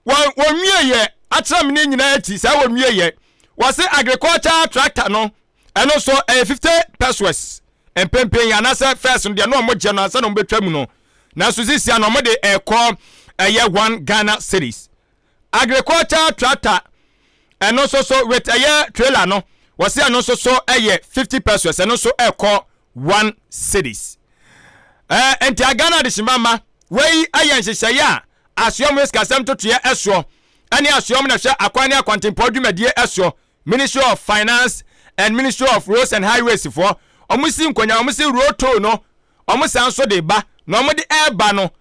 Wɔn wɔnwie yɛ akyerɛ me ne nyinaa akyi saa wɔnwie yɛ. Wɔse agriculture tractor no, ɛno nso ɛyɛ 50 pesewas mpempem anaasɛ first no deɛ na wɔn gye no ansa na wɔn bɛtwa mu no, nanso sisia na wɔn de ɛkɔ ɛyɛ 1 Ghana cedis. Agriculture tractor ɛno nso so with ɛyɛ trailer no, wɔsi ɛno nso so ɛyɛ 50 pesewas, ɛno nso ɛkɔ 1 cedis. Nti Ghana adehyema ma wei ɛyɛ nhyehyɛeɛ a asoɛm sikasɛm totoeɛ ɛsoɔ ɛne asoɛm na hwɛ akwan ne akwantempɔn dwumadie ɛsoɔ, Ministry of Finance and Ministry of Roads and Highways foɔ, wɔn si nkonnwa, wɔn si road toll no, wɔn san so de ba na wɔn de ɛreba no.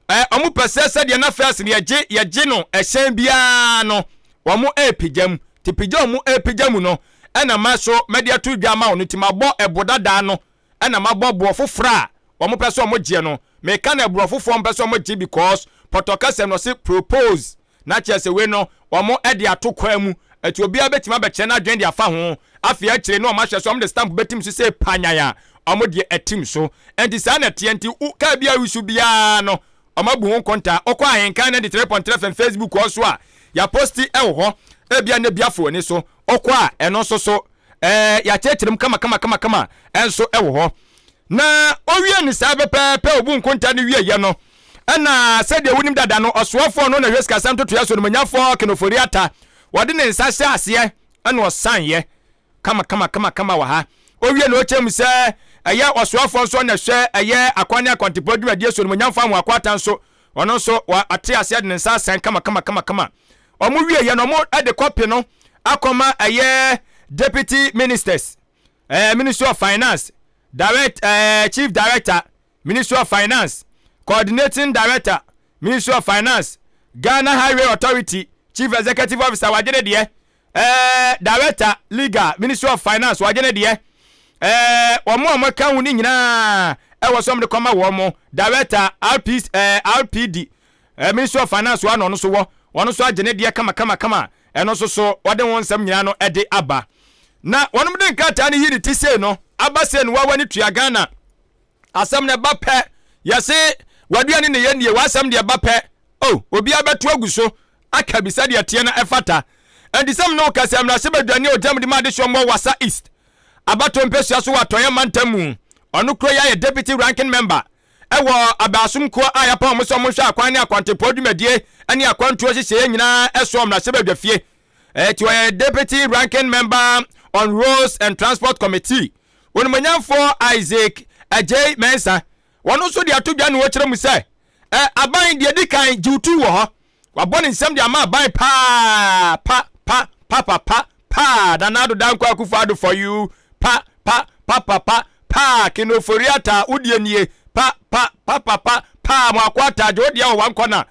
Wɔn pɛ sɛ sɛdeɛ na first no yɛgye yɛgye no ɛhyɛn biara no, wɔn repagya mu. Nti pagya a wɔn repagya mu no ɛna ma so mɛde ato dwa ama wo no. Nti mabɔ ɛbo dadaa no ɛna mabɔ boɔ foforɔ a wɔn pɛ sɛ wɔn gyeɛ no. Meka no ɛborɔ foforɔ wɔn pɛ sɛ wɔn gye because pɔtɔ kasa mu no ɔse propose na kyerɛ sɛ wei no wɔn de ato kwan mu. Nti obiara bɛtumi abɛkyerɛ n'adwene de afa ho. Afei akyire no wɔn ahwɛ sɛ wɔn de stamp bɛtim so sɛ panyan a wɔn deɛ atim so. Nti saa na ɛteɛ. Nti wo kaa bi a wosu biara no wɔn abu ho nkontaa. Wokɔ Ahenkan 93.3 FM Facebook hɔ nso a yɛaposti wɔ hɔ. Ebia na bi afo w'ani so. Wokɔ a ɛno nso so ɛɛ yɛakyerɛkyerɛ mu kama kama kama kama nso wɔ hɔ. Na owie no saa pɛpɛɛpɛ obu nkontaa no wieɛ no ɛna sɛdeɛ wonim dada no ɔsoafoɔ no na hwɛ sikasɛm ntotoeɛ so onimuonyamfoɔ Ken Ofori-Atta wɔde ne nsa hyɛ aseɛ ɛna ɔsaneɛ kama kama kama kama wɔ ha. Owie na ɔkyerɛ mu sɛ ɛyɛ ɔsoafoɔ nso na ɛhwɛ ɛyɛ akwan ne akwantempɔn dwumadie so, Onimuonyamfoɔ Amoako Atta nso ɔno nso wate aseɛ de ne nsa asan kama kama kama kama. Wɔn wieɛ no wɔn de kɔpe no akɔma ɛyɛ Deputy Ministers, ɛɛ Ministry of Finance, Direct, ɛɛ Chief Director, Ministry of Finance, Coordinating Director, Ministry of Finance, Ghana Highway Authority, Chief Executive Officer, wagye ne deɛ, ɛɛ Director, Legal, Ministry of Finance, wagye ne deɛ, ɛɛ wɔn a wɔka ho no nyinaa ɛwɔ sɛ wɔde kɔma wɔn, Director, RP, ɛɛ RPD, ɛɛ Ministry of Finance wa na ɔno nso wɔ, wɔn nso agye ne deɛ kama kama kama, ɛno nso so wɔde ho nsɛm nyinaa no ɛde aba. Na wɔn de nkrataa no yi ne ti sei no, aba sei no wawa ne tua Ghana. Asɛm no ɛba pɛ, yɛse w'aduane na yɛnnie, w'asɛm deɛ ɛba pɛ, oh, obiara bɛto agu so aka bi sɛdeɛ ɛteɛ na ɛfata. Enti sɛ me ne wo kasa yi, mmarahyɛbadwani a ɔgyina mu de ma adehyeɛ mmɔ Wassa East abatoɔ mpasua so wɔ Atɔeɛ mantam mu, ɔno kuro yi ayɛ Deputy Ranking Member wɔ Abaasom kuo a yɛapam wɔn sɛ wɔnhwɛ akwan ne akwantempɔn dwumadie ne akwantuo nhyehyɛeɛ nyinaa soɔ mmarahyɛbadwafie. Enti ɔyɛ Deputy Ranking Member on Roads and Transport Committee. Onimuonyamfoɔ Isaac Adjei Mensah, wɔn nso de ato dwa na wɔkyerɛ mu sɛ, ɛ, aban deɛ di kan gyiwtu wɔ hɔ. Wabɔ ne nsam de ama aban paa, pa, pa, pa, pa, pa, paa, Nana Addo Dankwa Akufo-Addo for you, pa, pa, pa, pa, pa, paa, Ken Ofori-Atta, wo deɛ nie, pa, pa, pa, pa, pa, paa, Moako Atta, gye wo deɛ wɔ one corner.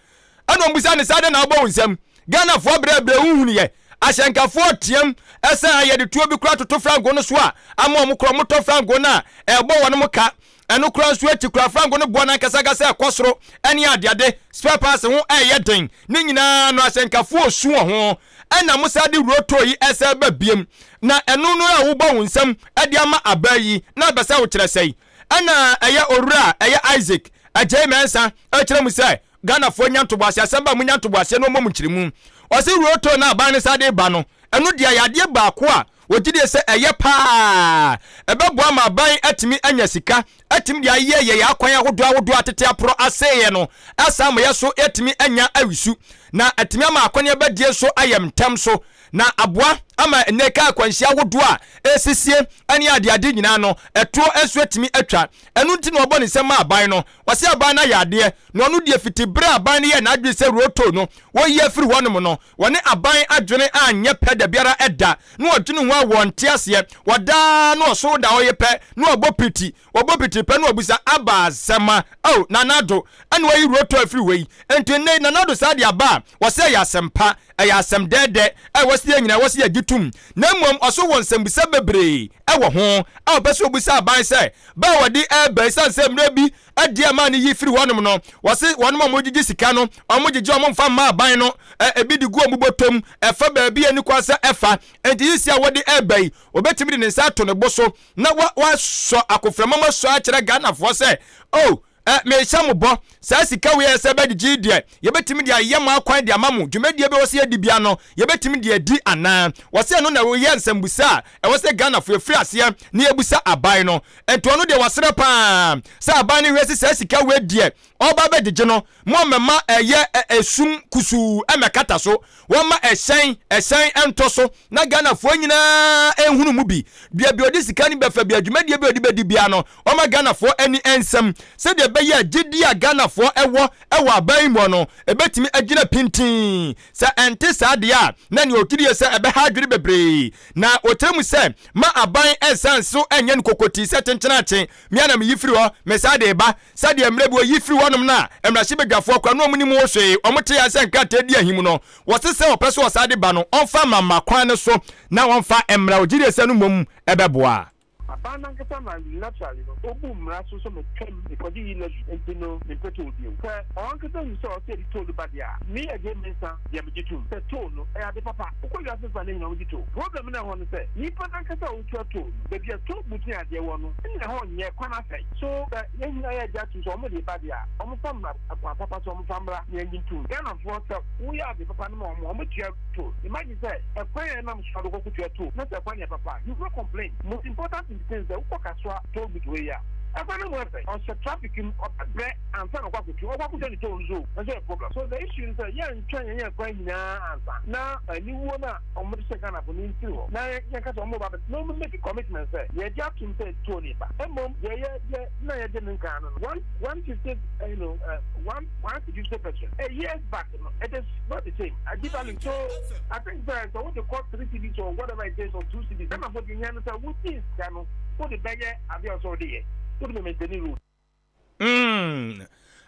Ɛna ɔmbusa no sɛ adɛn na wobɔ wo nsam? Ghanafoɔ brɛbrɛ wohunuiɛ. Ahyɛnkafoɔ team sɛ yɛde tuo bi koraa toto frango no so a ama wɔn koraa wɔtɔ frango no a ɛbɔ wɔn ka. Ɛno koraa nso akyi koraa frango no boɔ no ankasa ankasa ɛkɔ soro ɛne adeade spare parts ho ɛyɛ den. Ne nyinaa no ahyɛnkafoɔ resu wɔ ho. Ɛna mo san de roto yi ɛsɛ ba biem. Na ɛno no a wobɔ wo nsam de ama abaa yi na ɛbɛ sɛ wokyerɛ sɛi. Ɛna ɛyɛ owura ɛyɛ Isaac Adjei Mensah ɛkyerɛ mu sɛ Ghanafoɔ nya ntoboaseɛ, asɛm ba a monya ntoboaseɛ na wɔmmɔ mo nkyerɛmu. Ɔse roto no a aban no san de reba no, ɛno deɛ ɛyɛ adeɛ baako a wɔgye die sɛ ɛyɛ paa. Ɛbɛboa ma aban atumi anya sika atumi de ayɛ yɛn akwan ahodoɔ ahodoɔ a atete aporɔ aseeɛ no asan ama yɛso yɛatumi anya awisu na atumi ama akɔneabadie nso ayɛ ntɛm so na aboa ama nnɛ kaa akwanhyia ahodoɔ a ɛresisie ne adeade nyinaa no ɛtoɔ nso atumi atwa. Ɛno nti na ɔbɔ ne nsam ma aban no. Ɔse aban no ayɛ adeɛ na ɔno deɛ fiti berɛ a aban no yɛɛ n'adwene sɛ roto no wɔyi afiri hɔnom no wɔne aban adwene anyɛ pɛ dabiara da na wɔdwene ho a wɔnte aseɛ. Wɔdaa na ɔsoro da hɔ ye pɛ na wɔbɔ piti, wɔbɔ piti pɛ na wɔbisa aba asɛm a oh Nana Addo ɛna wayi roto afiri hɔ yi. Enti nnɛ yi Nana Addo saa de aba a wɔse ɛyɛ asɛm pa, ɛyɛ asɛm dɛɛdɛ a ɛwɔ sɛ yɛn nyinaa ɛwɔ sɛ yɛgye tom na mmom ɔso wɔ nsɛmbisa bebree wɔ ho a ɔpɛ sɛ ɔbisa aban sɛ Bɛ a wɔde reba esiane sɛ mmerɛ bi adi a ɛmaa no yi firi hɔnom no, wɔse wɔnom a wɔgyegye sika no, wɔgyegye wɔn mfa mma aban no, ebi de gu wɔn bɔtɔm, ɛfa baabi a ɛnni kwan sɛ ɛfa. Enti seesei a wɔde reba yi, wɔbɛtumi de ne nsa ato ne bo so na wasɔ akoframa mu asɔ akyerɛ Ghanafoɔ sɛ, Oh, Ɛ, merehyɛ mo bɔ, saa sika wei a ɛsɛ bɛgyegye yi deɛ, yɛbɛtumi de ayɛ mo akwan de ama mo, dwumadie bi a ɛwɔ sɛ yɛdi biara no, yɛbɛtumi de adi anaa? Wɔse ɛno na ɛyɛ nsɛmbusa a ɛwɔ sɛ Ghanafoɔ yɛfiri aseɛ na yɛbusa aban no. Nti ɔno deɛ wasrɛ pa ara sɛ aban no nhwɛ se saa sika wei deɛ ɔreba abɛgyegye no, mommɛma ɛyɛ esum kusuu mmɛkata so, wɔmma ɛhyɛn, ɛhyɛn ntɔ so na Ghanafoɔ nyinaa nhunu mu bi. Baabi a ɔde sika no bɛfa biara, dwumadie bi a ɔde bɛdi biara no, ɔmma Ghanafoɔ ani nsam sɛdeɛ ɛbɛyɛ. ɛbɛyɛ a gyidie a Ghanafoɔ wɔ wɔ aban yi muɔ no, ɛbɛtumi agyina pintinn. Sɛ ɛnte saa deɛ a, na nea ɔgye die sɛ ɛbɛha adwene bebree. Na ɔkyerɛ mu sɛ, ma aban nsan so nyɛ no kokotii sɛ kyenkyenakye, me ara na meyi firi hɔ, mesan de reba. Sɛdeɛ mmerɛ bi wɔyi firi hɔnom no a, mmarahyɛbadwafoɔ koraa na wɔnnim ho hwee, wɔte ara sɛ nkrataa di ahim no, wɔse sɛ ɔpɛ sɛ ɔsan de ba no, ɔmfa mmamma kwan no so na wɔmfa mmra. Ɔgye die sɛ ɛno mmom bɛboa. Aban no ankasa na unilaterally no obu mmara so sɛ metwam mekɔgye yi levy nti no mempɛ toll bio. Sɛ ɔno ankasa hu sɛ ɔsɛ yɛde toll no ba deɛ a, me Adjei Mensah deɛ megye tom sɛ toll no ɛyɛ ade papa. Wokɔ wiase mfa nnɛ nyinaa wɔgye toll. Problem no ɛwɔ hɔ ne sɛ nipa no ankasa a ɔtua toll no baabi a toll booth ne adeɛ wɔ no nna ɛhɔ nyɛ kwan asɛe. So sɛ yɛn nyinaa yɛgye atom sɛ wɔde ba deɛ a wɔmfa mmra kwan papa so wɔmfa mmra na yɛngye ntom. Ghanafoɔ sɛ woyɛ ade papa no ma wɔn a wɔbɛtua toll. Imagine sɛ ɛkwan a ɛnam so a wode kɔ kɔtua toll na sɛ ɛkwan yɛ papa a, you will not complain. Most important thing sɛ wokɔ Kasoa toll booth wei a, ɛkwan no mu yɛ fɛ, ɔhyɛ traffic mu, ɔbɛbrɛ ansa na ɔkɔ akɔtua, ɔkɔ akɔtua ne toll no nso o, ɛnso yɛ problem. So the issue ne sɛ yɛntwɛn yɛnyɛ kwan nyinaa ansa na aniwuo no a wɔde hyɛ Ghanafo no mfiri hɔ na yɛnka sɛ wɔreba abɛ na wɔn make commitment sɛ yɛgye atom sɛ toll no reba. Mmom deɛ yɛ yɛ na yɛgye no nkan no no, one 150 you know, 1 1 50 percent a years back no, it is not the same. Agye so I think sɛ sɛ wode kɔ 3 cedis or whatever it is or 2 cedis, ɛna fo deɛ hia no sɛ wodi sika no wode bɛyɛ adeɛ a ɔsɛ wode yɛ, wode bɛ maintain road.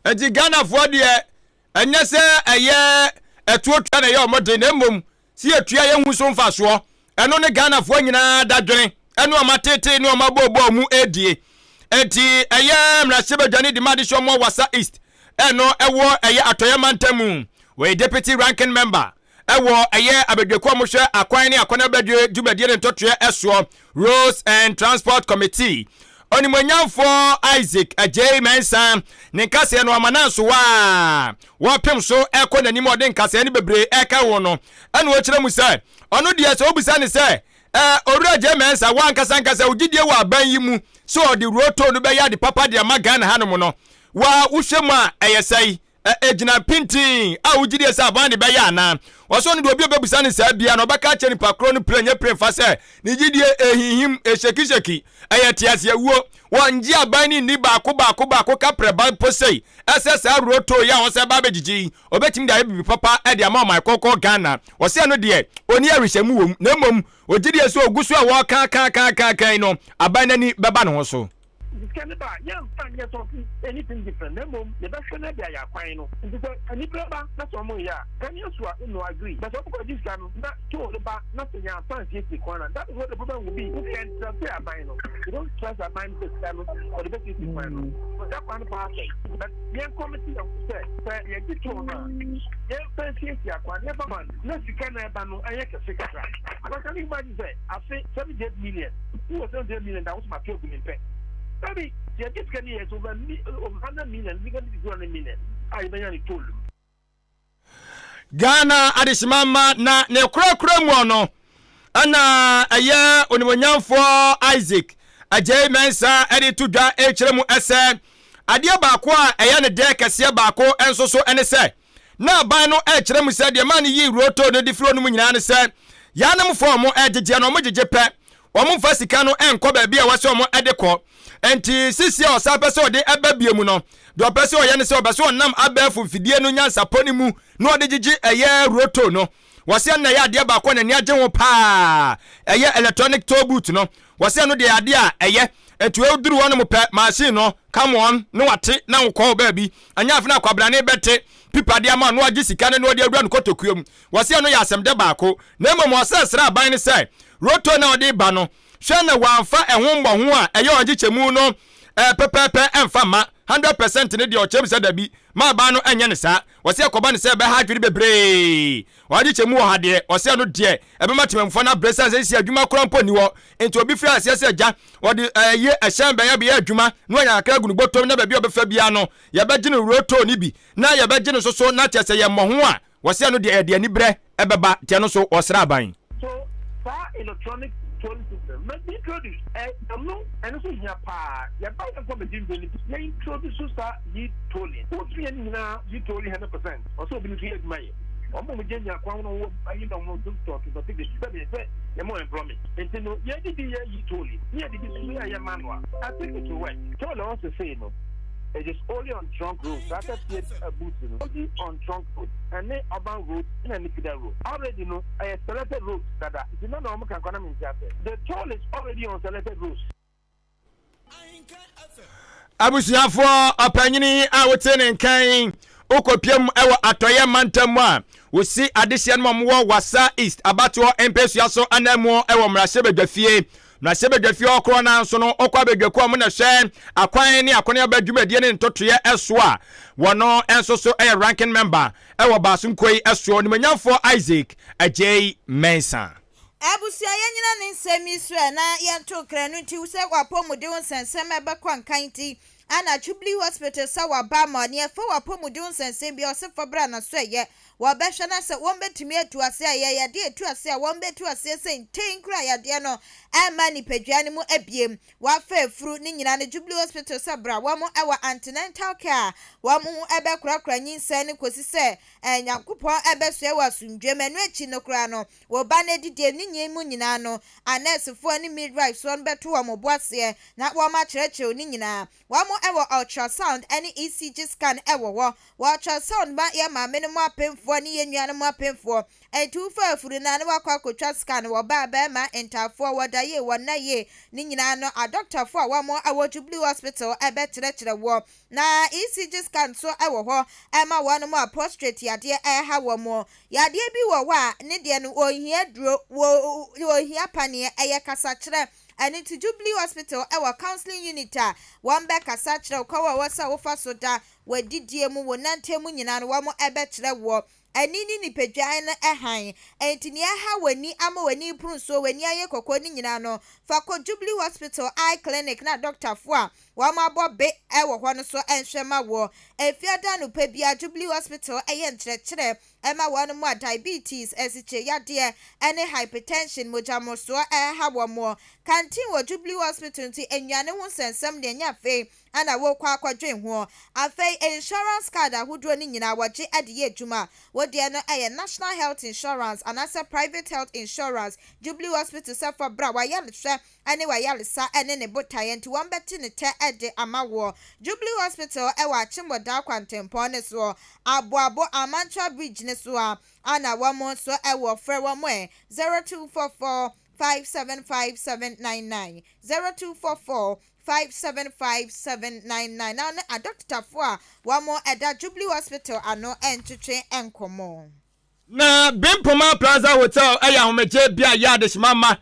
Nti Ghanafoɔ deɛ ɛnyɛ sɛ ɛyɛ ɛtoɔ tua na ɛyɛ ɔmo den, na mmom sɛ yɛtua yɛn ho so mfasoɔ. Ɛno ne Ghanafoɔ nyinaa dadwene ɛne ɔmo atetee ne ɔmo abooboo mu ɛredie. Nti ɛyɛ mmarahyɛbadwa ne dima adehyɛ ɔmo Wassa East ɛno ɛwɔ ɛyɛ atɔeɛ mantam mu. Wɔyɛ deputy ranking member ɛwɔ ɛyɛ abadwakuo a wɔhwɛ akwan ne akwan abadwe dwumadie ne ntɔtoɛ ɛsoɔ, Roads and Transport Committee. Onimuonyamfoɔ Isaac Adjei Mensah ne nkaseɛ no ama nansowa a wɔpem so ɛkɔ n'anim a ɔde nkaseɛ no bebree ɛka ho no, ɛna ɔkyerɛ mu sɛ ɔno deɛ sɛ wobisa ne sɛ ɛɛ Owura Adjei Mensah, wo ankasa ankasa wo gyidie wɔ aban yi mu sɛ ɔde road no bɛyɛ ade papa de ama Ghana hanom no, wa wohwɛ mu a ɛyɛ sɛe? Egyina pintinn a wogye die sɛ aban de bɛyɛ anaa? Wɔsɔ no de obi a obebusa no saa biara no, ɔbɛka akyerɛ nipa koro no pire nyɛ pire mfa sɛ ne gyidie ehinhim, eshekihyeki, ɛyɛ teaseawuo. Wɔngye aban no nni baako baako baako kaprɛ ba mpo sei ɛsɛ saa roto yi a wɔsɛ ba abɛgyegye yi, obetumi de ayɛ biribi papa de ama ɔman kɔkɔɔ Ghana. Wɔsɛ ɛno deɛ ɔnni awehyɛmu wɔ mu, na mmom ogye die sɛ ogu so a wɔreka ka ka ka ka yi no, aban no ani bɛba ne ho so. Sika no ba a, yɛmfa nyɛ something anything different na mmom yɛbɛhwɛ no de ayɛ akwan no. Nti sɛ anibere ba na sɛ wɔreyɛ a, Ghanaians who are no agree. But sɛ wɔkɔgye sika no na toll no ba na sɛ yɛamfa ansiesie kwan no a, that is where the problem will be. Nti yɛn trust aban no. We don't trust aban no sɛ sika no wɔde bɛsiesie kwan no. Because kwan no paa asɛe. But yɛn commit yɛn ho sɛ sɛ yɛgye toll no a, yɛmfa nsiesie akwan no, yɛmfa ma na sika no a ɛba no ɛnyɛ kɛse kakra. Because can you imagine sɛ afe 78 million, wowɔ 78 million da wo so mato agu me mpɛ. Dabi, sɛ yɛgye sika no yɛ sɛ over over 100 million, sika no 200 million a yɛbɛnya ne toll mu. Ghana adehyema mma na ne korakora mu no ɛna ɛyɛ onimonyamfoɔ Isaac Adjei Mensah ɛde to dwa ɛrekyerɛ mu ɛsɛ adeɛ baako a ɛyɛ ne dɛ kɛseɛ baako nso so ɛne sɛ na aban no ɛrekyerɛ mu sɛ deɛ maa no yii roto no de firi hɔ no mu nyinaa ne sɛ yanomfoɔ a wɔn ɛregyegyeɛ no wɔn gyegye pɛ, wɔn mfa sika no nkɔ baabi a wɔsɛ wɔn ɛde kɔ. Nti sisi a ɔsan pɛ sɛ ɔde ɛba bie mu no, deɛ ɔpɛ sɛ ɔyɛ ne sɛ ɔpɛ sɛ ɔnam abɛɛfo mfidie no nyansapɔ no mu na ɔde gyegye ɛyɛ roto no. Wɔsɛ ɛno na ɛyɛ adeɛ baako a n'ani agye ho paa, ɛyɛ electronic toll booth no. Wɔsɛ ɛno deɛ adeɛ a ɛyɛ. Nti woduru hɔ nom pɛ, machine no, come on, na wate na wokɔ wo baabi. Ɛnyɛ afe na akwabrane bɛte pipa de ama no na wagye sika no na ɔde awura no kotokuo mu. Wɔsɛ ɛno yɛ asɛm dɛ baako. Na mmom ɔsɛ srɛ aban no sɛ, roto no a ɔde reba no, hwɛ na wamfa ɛho mmɔho a ɛyɛ ɔnkyekyɛmu no pɛpɛɛpɛ ɛmfa mma. 100% no deɛ ɔkyerɛ mu sɛ dabi, ma aban no ɛnyɛ no saa. Ɔsɛ ɛkɔba no sɛ ɛbɛha adwene bebree. Ɔnkyekyɛmu wɔ ha deɛ, ɔsɛ ɛno deɛ ɛbɛma temammufoɔ no abrɛ sane sɛ sisi adwuma koraa mpo nni hɔ. Nti obi firi aseɛ sɛ agya, ɔde ɛyɛ ɛhyɛn bɛn abɛyɛ adwuma na wanya kakra agu ne bɔtɔm na baabi a ɔbɛfa biara no yɛbɛgye no roto no bi na yɛbɛgye no nso so na kyerɛ sɛ yɛ mmɔho a wɔsɛ ɛno deɛ ɛde aniberɛ ɛbɛba nti ɛno nso wɔsrɛ aban. So saa electronic tolling system must be introduced. Ɛno ɛno nso hia paa. Yɛba yɛn kɔ bɛgye nduro no bi. Yɛ introduce saa e-tolling. Wotumi yɛ ne nyinaa e-tolling 100%. Ɔsɛ obi nso yɛ adwuma yɛ. Wɔn a wɔgye nya kwan no wɔ ayi na wɔn nso tɔ tɔ ticket sɛbi sɛ yɛ mo employment. Nti no yɛde bi yɛ e-tolling ne yɛde bi nso yɛ manual. I think it will work. Toll a ɔsesei no. It is only on trunk road. Saa kɛseɛ booth no only on trunk road ɛne urban road ɛna ne feeder road. Already no ɛyɛ selected roads dada nti na na wɔn ka nkwa na mente asɛ. The toll is already on selected roads. Abusuafoɔ ɔpanyini a wote ne nkan yi wokɔpiam wɔ atɔeɛ mantam mu a wɔsi adehyeɛ no ma wɔwɔ Wassa East abatoɔ mpɛsua so ananmu wɔ mmarahyɛbadwafie. Mmarahyɛbadwafie hɔ korɔ no ara nso no wokɔ abadwakuo a wɔn na ɛhwɛ akwan ne akɔneaba dwumadie ne ntotoeɛ so a wɔn nso so yɛ ranking member wɔ Baasom kuo yi soɔ, Onimuonyamfoɔ Isaac Adjei Mensah. Abusua yɛnyina ne nsɛm yi so ɛ na yɛnto nkra no nti sɛ w'apɔmuden ho nsɛnsɛm ɛbɛkɔ nkan nti ana Jubilee Hospital sɛ waba ma neɛ ɛfa w'apɔmuden ho nsɛnsɛm biara ɔse fa bra na so ɛyɛ wɔbɛhwɛ na sɛ wɔn bɛtumi atu aseɛ a ɛyɛ yadeɛ ɛtu aseɛ a wɔn bɛtu aseɛ sɛ ntɛn kura yadeɛ no ɛmma nipadua no mu abiem wafa afuru ne nyinaa no Jubilee Hospital sɛ bra wɔn ɛwɔ antenatal care a wɔn ɛbɛkorakora nyinsɛn no kɔsi sɛ Nyankopɔn ɛbɛsoɛ wɔ asomdwoeɛ mu ɛno akyi no koraa no Wɔ ba no adidie ne nyin mu nyinaa no, anɛɛsefoɔ ne midwifefoɔ no bɛto wɔn bo aseɛ na wɔakyerɛkyerɛ wo ne nyinaa. Wɔn wɔ ultrasound ne ECG scan wɔ hɔ. Wɔ ultrasound ma yɛn maame nom apemfoɔ ne yɛn nuanom apemfoɔ. Enti wofa afuru no a na woakɔ akɔtwa scan wɔ ɔbaa, barima, ntaafoɔ, wɔda yie, wɔnna yie, ne nyinaa no adɔktafoɔ a wɔn wɔ Jubilee Hospital bɛkyerɛkyerɛ woɔ. Na ECG scan nso wɔ hɔ ma wɔn a prostrate yadeɛ reha wɔn. Yadeɛ bi wɔ hɔ a, ne deɛ no wɔnhia aduro, wɔnhia paneɛ, ɛyɛ kasakyerɛ. Ɛno nti Jubilee Hospital wɔ counseling unit a wɔbɛkasa akyerɛ wo kwan a ɛwɔ sɛ wofa so da, w'adidie mu, wo nanteɛ mu nyinaa no wɔbɛkyerɛ woɔ. Ani ne nipadua no hann. Enti nea ɛha w'ani ama w'ani reporo nsuo, w'ani ayɛ kɔkɔɔ no nyinaa no, fa kɔ Jubilee Hospital Eye Clinic na dɔktafoɔ a wɔabɔ be wɔ hɔ no so nhwɛ ma woɔ. Efiada anɔpa biara Jubilee Hospital yɛ nkyerɛkyerɛ ma wɔn a diabetes, asikyire yadeɛ, ne hypertension, mogya mmorosoɔ, reha wɔn. Canteen wɔ Jubilee Hospital nti nnuane ho nsɛnsɛm deɛ ɛnyɛ afei na worekɔ akɔdwen ho. Afei insurance card ahodoɔ no nyinaa wɔgye de yɛ adwuma. Wo deɛ no yɛ National Health Insurance anaasɛ Private Health Insurance. Jubilee Hospital sɛ fa bra, w'ayarehwɛ ne w'ayaresa ne ne botaeɛ nti wɔbɛte ne tɛ de ama woɔ. Jubilee Hospital wɔ Akyemmɔdaa kwantempɔn no soɔ, Aboabo Amantra Bridge no so a na wɔn nso wɔ. Frɛ wɔn ɛ, 0244 575 799, 0244 575 799 na wo ne adɔkotafoɔ a wɔda Jubilee Hospital ano ntwetwe nkɔmmɔ. Na Bempoma Plaza Hotel yɛ ahomegye bea yɛ adehyema mma.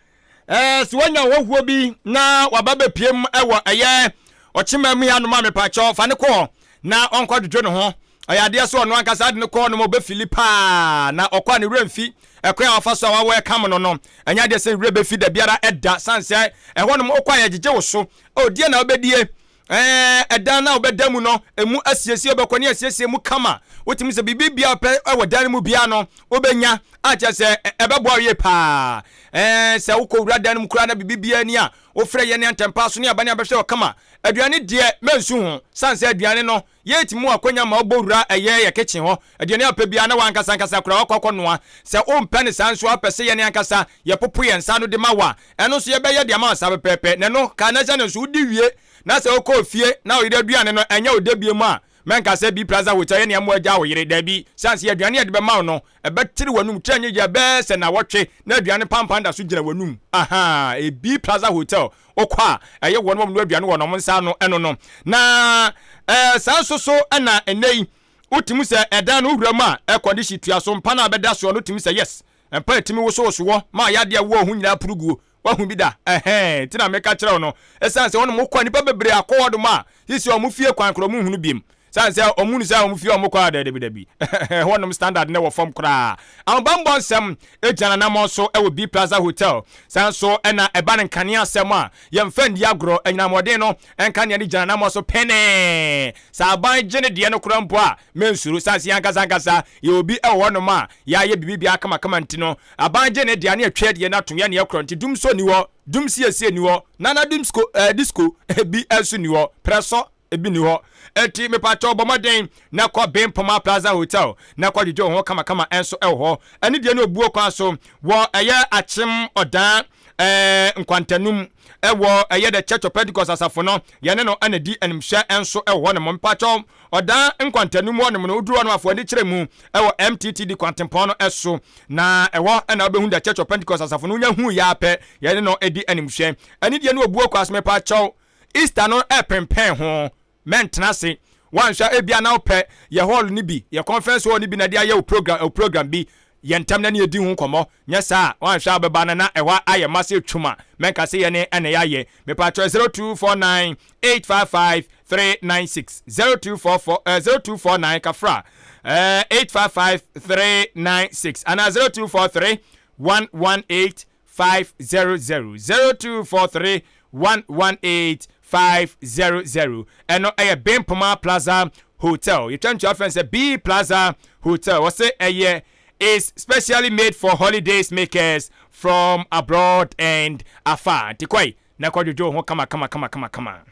Ɛɛ sɛ woanya ɔhɔhoɔ bi na waba bɛpue mu wɔ ɛyɛ ɔkyema mu yi anom a mepaakyɛw fa no kɔ hɔ na ɔnkɔ dwodwo ne ho. Ɛyɛ adeɛ sɛ ɔno ankasa de no kɔ hɔ nom a ɔbɛfili paa na ɔkɔ a ne werɛ mfi ɛkwan a wafa so a wawɔ ɛkam no no. Ɛnyɛ adeɛ sɛ ne werɛ bɛfi da biara da sane sɛ ɛhɔ nom wokɔ a yɛgyegye wo so. Oh deɛ na wobɛdie? Ɛɛ, ɛdan no a wobɛda mu no, emu asiesie, wobɛkɔ ne asiesie mu kama. Wotumi sɛ biribi biara pɛ wɔ dan no mu biara no, wobɛnya. A kyerɛ sɛ ɛbɛboa wo yie paa. Ɛɛ, sɛ wokɔwura dan no mu koraa na biribi biara ni a, wofrɛ yɛn ne antɛmpa so ne aba ne abɛhwɛ wɔ kama. Aduane deɛ, mɛnsu ho. Sane sɛ aduane no, yɛtumi wɔ akwanya ma wobɔ wura ɛyɛ yɛ kitchen hɔ. Aduane a wopɛ biara na w'ankasa ankasa koraa woakɔ akɔnoa. Sɛ wompɛ no saa nso a, wopɛ sɛ yɛn ankasa yɛpopo yɛn nsa ano de ma wo a, Ɛno nso yɛbɛyɛ de ama wo saa pɛpɛɛpɛ. Na ɛno, ka na hyɛ no nso, wodi wie na sɛ wokɔ fie na wo yere aduane no ɛnyɛ wo dɛ bio a, mɛnka sɛ Bee Plaza Hotel yɛ nea mmoa agyaa wo yere. Dabi, sane sɛ aduane a yɛde bɛma wo no, ɛbɛkyere w'anum tiri anyɛ yie a bɛyɛ sɛ nnawɔtwe na aduane pampan da so gyina w'anum. Ahaa, ɛyɛ Bee Plaza Hotel. Wokɔ a, ɛyɛ wɔn a wɔnoa aduane wɔ wɔn nsa ano ɛno no. Na ɛɛ saa nso so na ɛnnɛ yi, wotumi sɛ ɛdan no wowura mu a, air condition tua so, mpa no a bɛda soɔ no wotumi sɛ yes, Mpa a etumi wosowosow hɔ ma yadeɛ a wowɔ ho nyinaa puru guo. Woahu bi da? Ɛhɛn, nti na meka kyerɛ wo no. Esiane sɛ wɔnom kɔ a, nnipa bebree akɔ hɔ nom a, seesei wɔn fie kwan koraa wɔnhunu biom. Esiane sɛ wɔhunu sɛ wɔn fie a wɔkɔ a, dabi dabi, ɛhɔnom standard no wɔ fam koraa. Ahobammɔ nsɛm gyina n'anammɔn so wɔ B Plaza Hotel. Saa nso na ɛba no nkanea asɛm a, yɛmfa nni agorɔ. Anyinam ahoɔden no nkanea no gyina n'anammɔn so penee. Sɛ aban gye ne deɛ no koraa mpo a, mensuro. Esiane sɛ yɛn ankasa ankasa yɛwɔ bi wɔ hɔnom a, yɛayɛ biribiara kamakama nti no, aban gye ne dea ne atwa deɛ no atom, yɛne yɛkorɔ nti dum sɔ nni hɔ, dum siesie nni hɔ, nana dumsko, eh, disco bi nso nni hɔ, prɛsɔ bi nni hɔ. Enti mepakyɛw bɔ mmɔden na kɔ Bempoma Plaza Hotel na kɔdwedwe wo ho kamakama nso wɔ hɔ. Ɛne deɛ ne obuo kwan so wɔ ɛyɛ Akyem Ɔdan. ɛɛ Nkwantanum ɛwɔ ɛyɛ The Church of Pentecost asafo no, yɛne no ɛna di animhwɛ nso ɛwɔ hɔ nom. Mpakyɛw, Ɔdan Nkwantanum hɔ nom no, woduru hɔ nom a, fa w'ani kyerɛ mu ɛwɔ MTTD kwantempɔn no ɛso, na ɛhɔ ɛna wobɛhu The Church of Pentecost asafo no. Wonya huu yɛ ara pɛ, yɛne no ɛdi animhwɛ. Anidie ne obuo kɔ ase, mepakyɛw, Easter no ɛrepempɛn ho. Mɛntena ase. Woanhwɛ a ebia na wopɛ yɛ hall no bi, yɛ conference hall no bi na de ayɛ wo program, wo program bi. Yɛ ntɛm na ne yɛdi ho nkɔmmɔ. Nyɛ saa a, woanhwɛ a wobɛba no na ɛhɔ ayɛ ma sɛ twum a, mɛnka sɛ yɛne na yɛayɛ. Mepakyɛw 0249 855 396, 0244, eh, 0249 kafra, eh, 855 396 anaa 0243 118 500 0243 118 500. Ɛno ɛyɛ Bempoma Plaza Hotel. Yɛtwa ntua fɛn sɛ B Plaza Hotel. Wɔse ɛyɛ is specially made for holidays makers from abroad and afar. Nti kɔe na kɔdwodwo wo ho kama kama kama kama kama.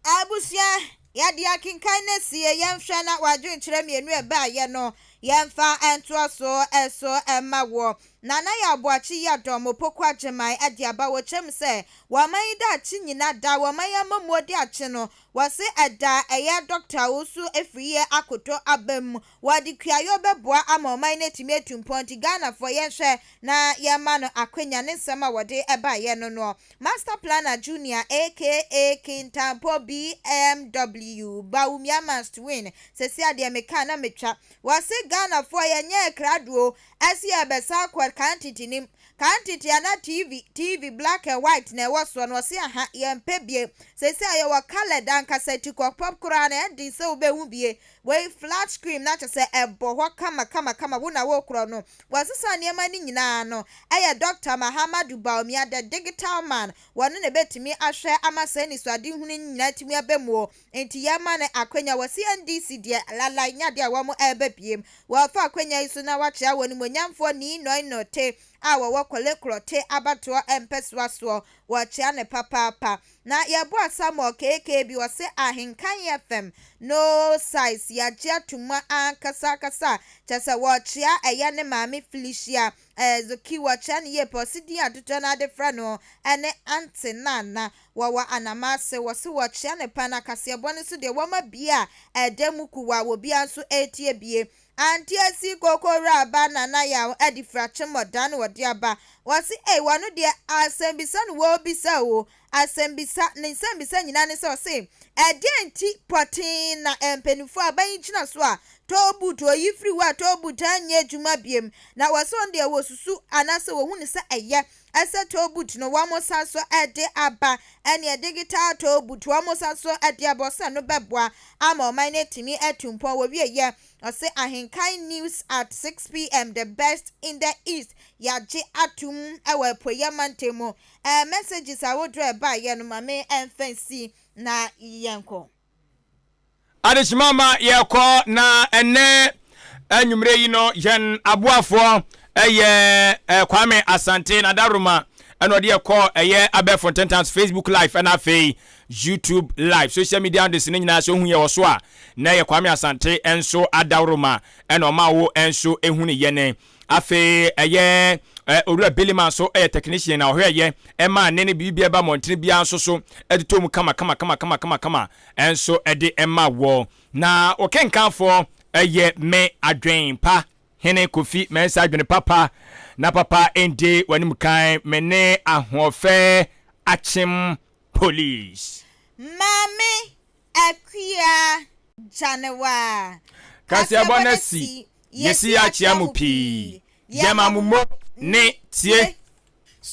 Abusua, yɛde akenkan no asie, yɛnhwɛ na w'adwenkyerɛ mmienu a ɛbaeɛ no yɛmfa ntoa so so mma woɔ. Nana Yaw Boakye Yiadom Opoku Agyemang de aba wɔ kyɛm sɛ wɔ ɔman yi daakye nyina da wɔ ɔman yi amammuo de akye no wɔse ɛda ɛyɛ Dɔkta Owusu Afriyie Akoto aba mu wɔde kuayɔ bɛboa ama ɔman no atumi atu mpɔn nti Ghanafoɔ yɛnhwɛ na yɛmma no akwanya ne nsɛm a wɔde baeɛ no noɔ Master Planner Junior aka Kintampo BMW Bawumia must win Sɛsi a deɛ mekaa na metwa wɔse Ghanafoɔ yɛnyɛɛ krado o Ɛse yɛbɛsan akɔ kan tete nim. Kan tete a na TV, TV black and white na ɛwɔ soɔ no, ɔse aha, yɛmpɛ bie. Seesei a yɛwɔ coloured ankasa, tikɔpɔp koraa no, ɛden sɛ wobɛhu bie. Wei flat screen na kyerɛ sɛ ɛbɔ hɔ kama kama kama, wo na wokorɔ no. Wɔsesa nneɛma no nyinaa no, ɛyɛ Doctor Mahamadou Bawumia, the digital man, wɔno na ɛbɛtumi ahwɛ ama saa anisoadehunu no nyinaa atumi aba mu o. Nti yɛma no akwanya wɔ CNDC deɛ lalai nyɛ adeɛ a wɔn ɛreba biem. Wɔrefa akwanya yi so na wɔakyea wɔn animuonyamfoɔ Nii Noi Nortey a wɔwɔ Korle Klottey abatoɔ mpɛsoa soɔ. Wɔrekyea no papaapa. Na yɛboa Samuel KK bi ɔse Ahenkan FM no size yɛagye ato mu ankasa ankasa kyerɛ sɛ wɔrekyea ɛyɛ ne maame Felicia Zoki wɔkyea no yie paa ɔse din a dodoɔ no ara de frɛ no ne Aunty Nana. Wɔwɔ anama ase, wɔse wɔkyea no paa na kaseɛbɔ no nso deɛ wɔma bie a ɛda mu kuwa a obiara nso retie bie. Ante asi koko wura ba Nana Yaw adi fira kyemmɔ da na ɔde aba. Wɔse ei wɔno deɛ asɛmbisa no wɔrebisa o, asɛmbisa, ne nsɛmbisa nyinaa ne sɛ ɔse ɛdeɛn nti pɔtee na mpaninfoɔ aban yi gyina so a toll booth oyi firi hɔ a toll booth anyɛ adwuma biem na wɔse wɔn deɛ wɔsusu anaasɛ wɔhu no sɛ ɛyɛ Ɛsɛ toll booth no wɔn san so de aba ɛneɛ digital toll booth wɔn san so de aba ɔsɛ no bɛboa ama ɔman no atumi atu mpɔn wɔwie yɛ ɔse Ahenkan news at 6pm the best in the east yagye atum ɛwɔ apueɛ mantam mu ɛɛ messages ahodoɔ ɛbaeɛ no ma me ɛmfa nsi na yɛnkɔ. Adehyema ma yɛkɔ na ɛnnɛ anwummere yi no yɛn aboafoɔ ɛyɛ Kwame Asante na Daroma ɛna ɔde ɛkɔ ɛyɛ abɛɛfo ntentan so Facebook live ɛna afei YouTube live social media handles no nyinaa sɛ ohu yɛ wɔ so a na ɛyɛ Kwame Asante nso adaworoma ɛna ɔma wo nso ehu ne yɛne Afei ɛyɛ Owura Billiman nso yɛ technician na ɔhwɛ yɛ ɛma ne ne biribi ɛba mmɔntene biara nso so ɛtotɔ mu kama kama kama kama kama kama nso ɛde ɛma wɔ. Na ɔkenkanfoɔ ɛyɛ me adwen pa hene Kofi Mensah adwene papa na papa ndi w'anim kan me ne ahoɔfɛ akyem police. Maame Akua Gyanewa. Kaseɛbɔ no asi, yɛsi akyea mo pii. Yɛma mo mo ne tie.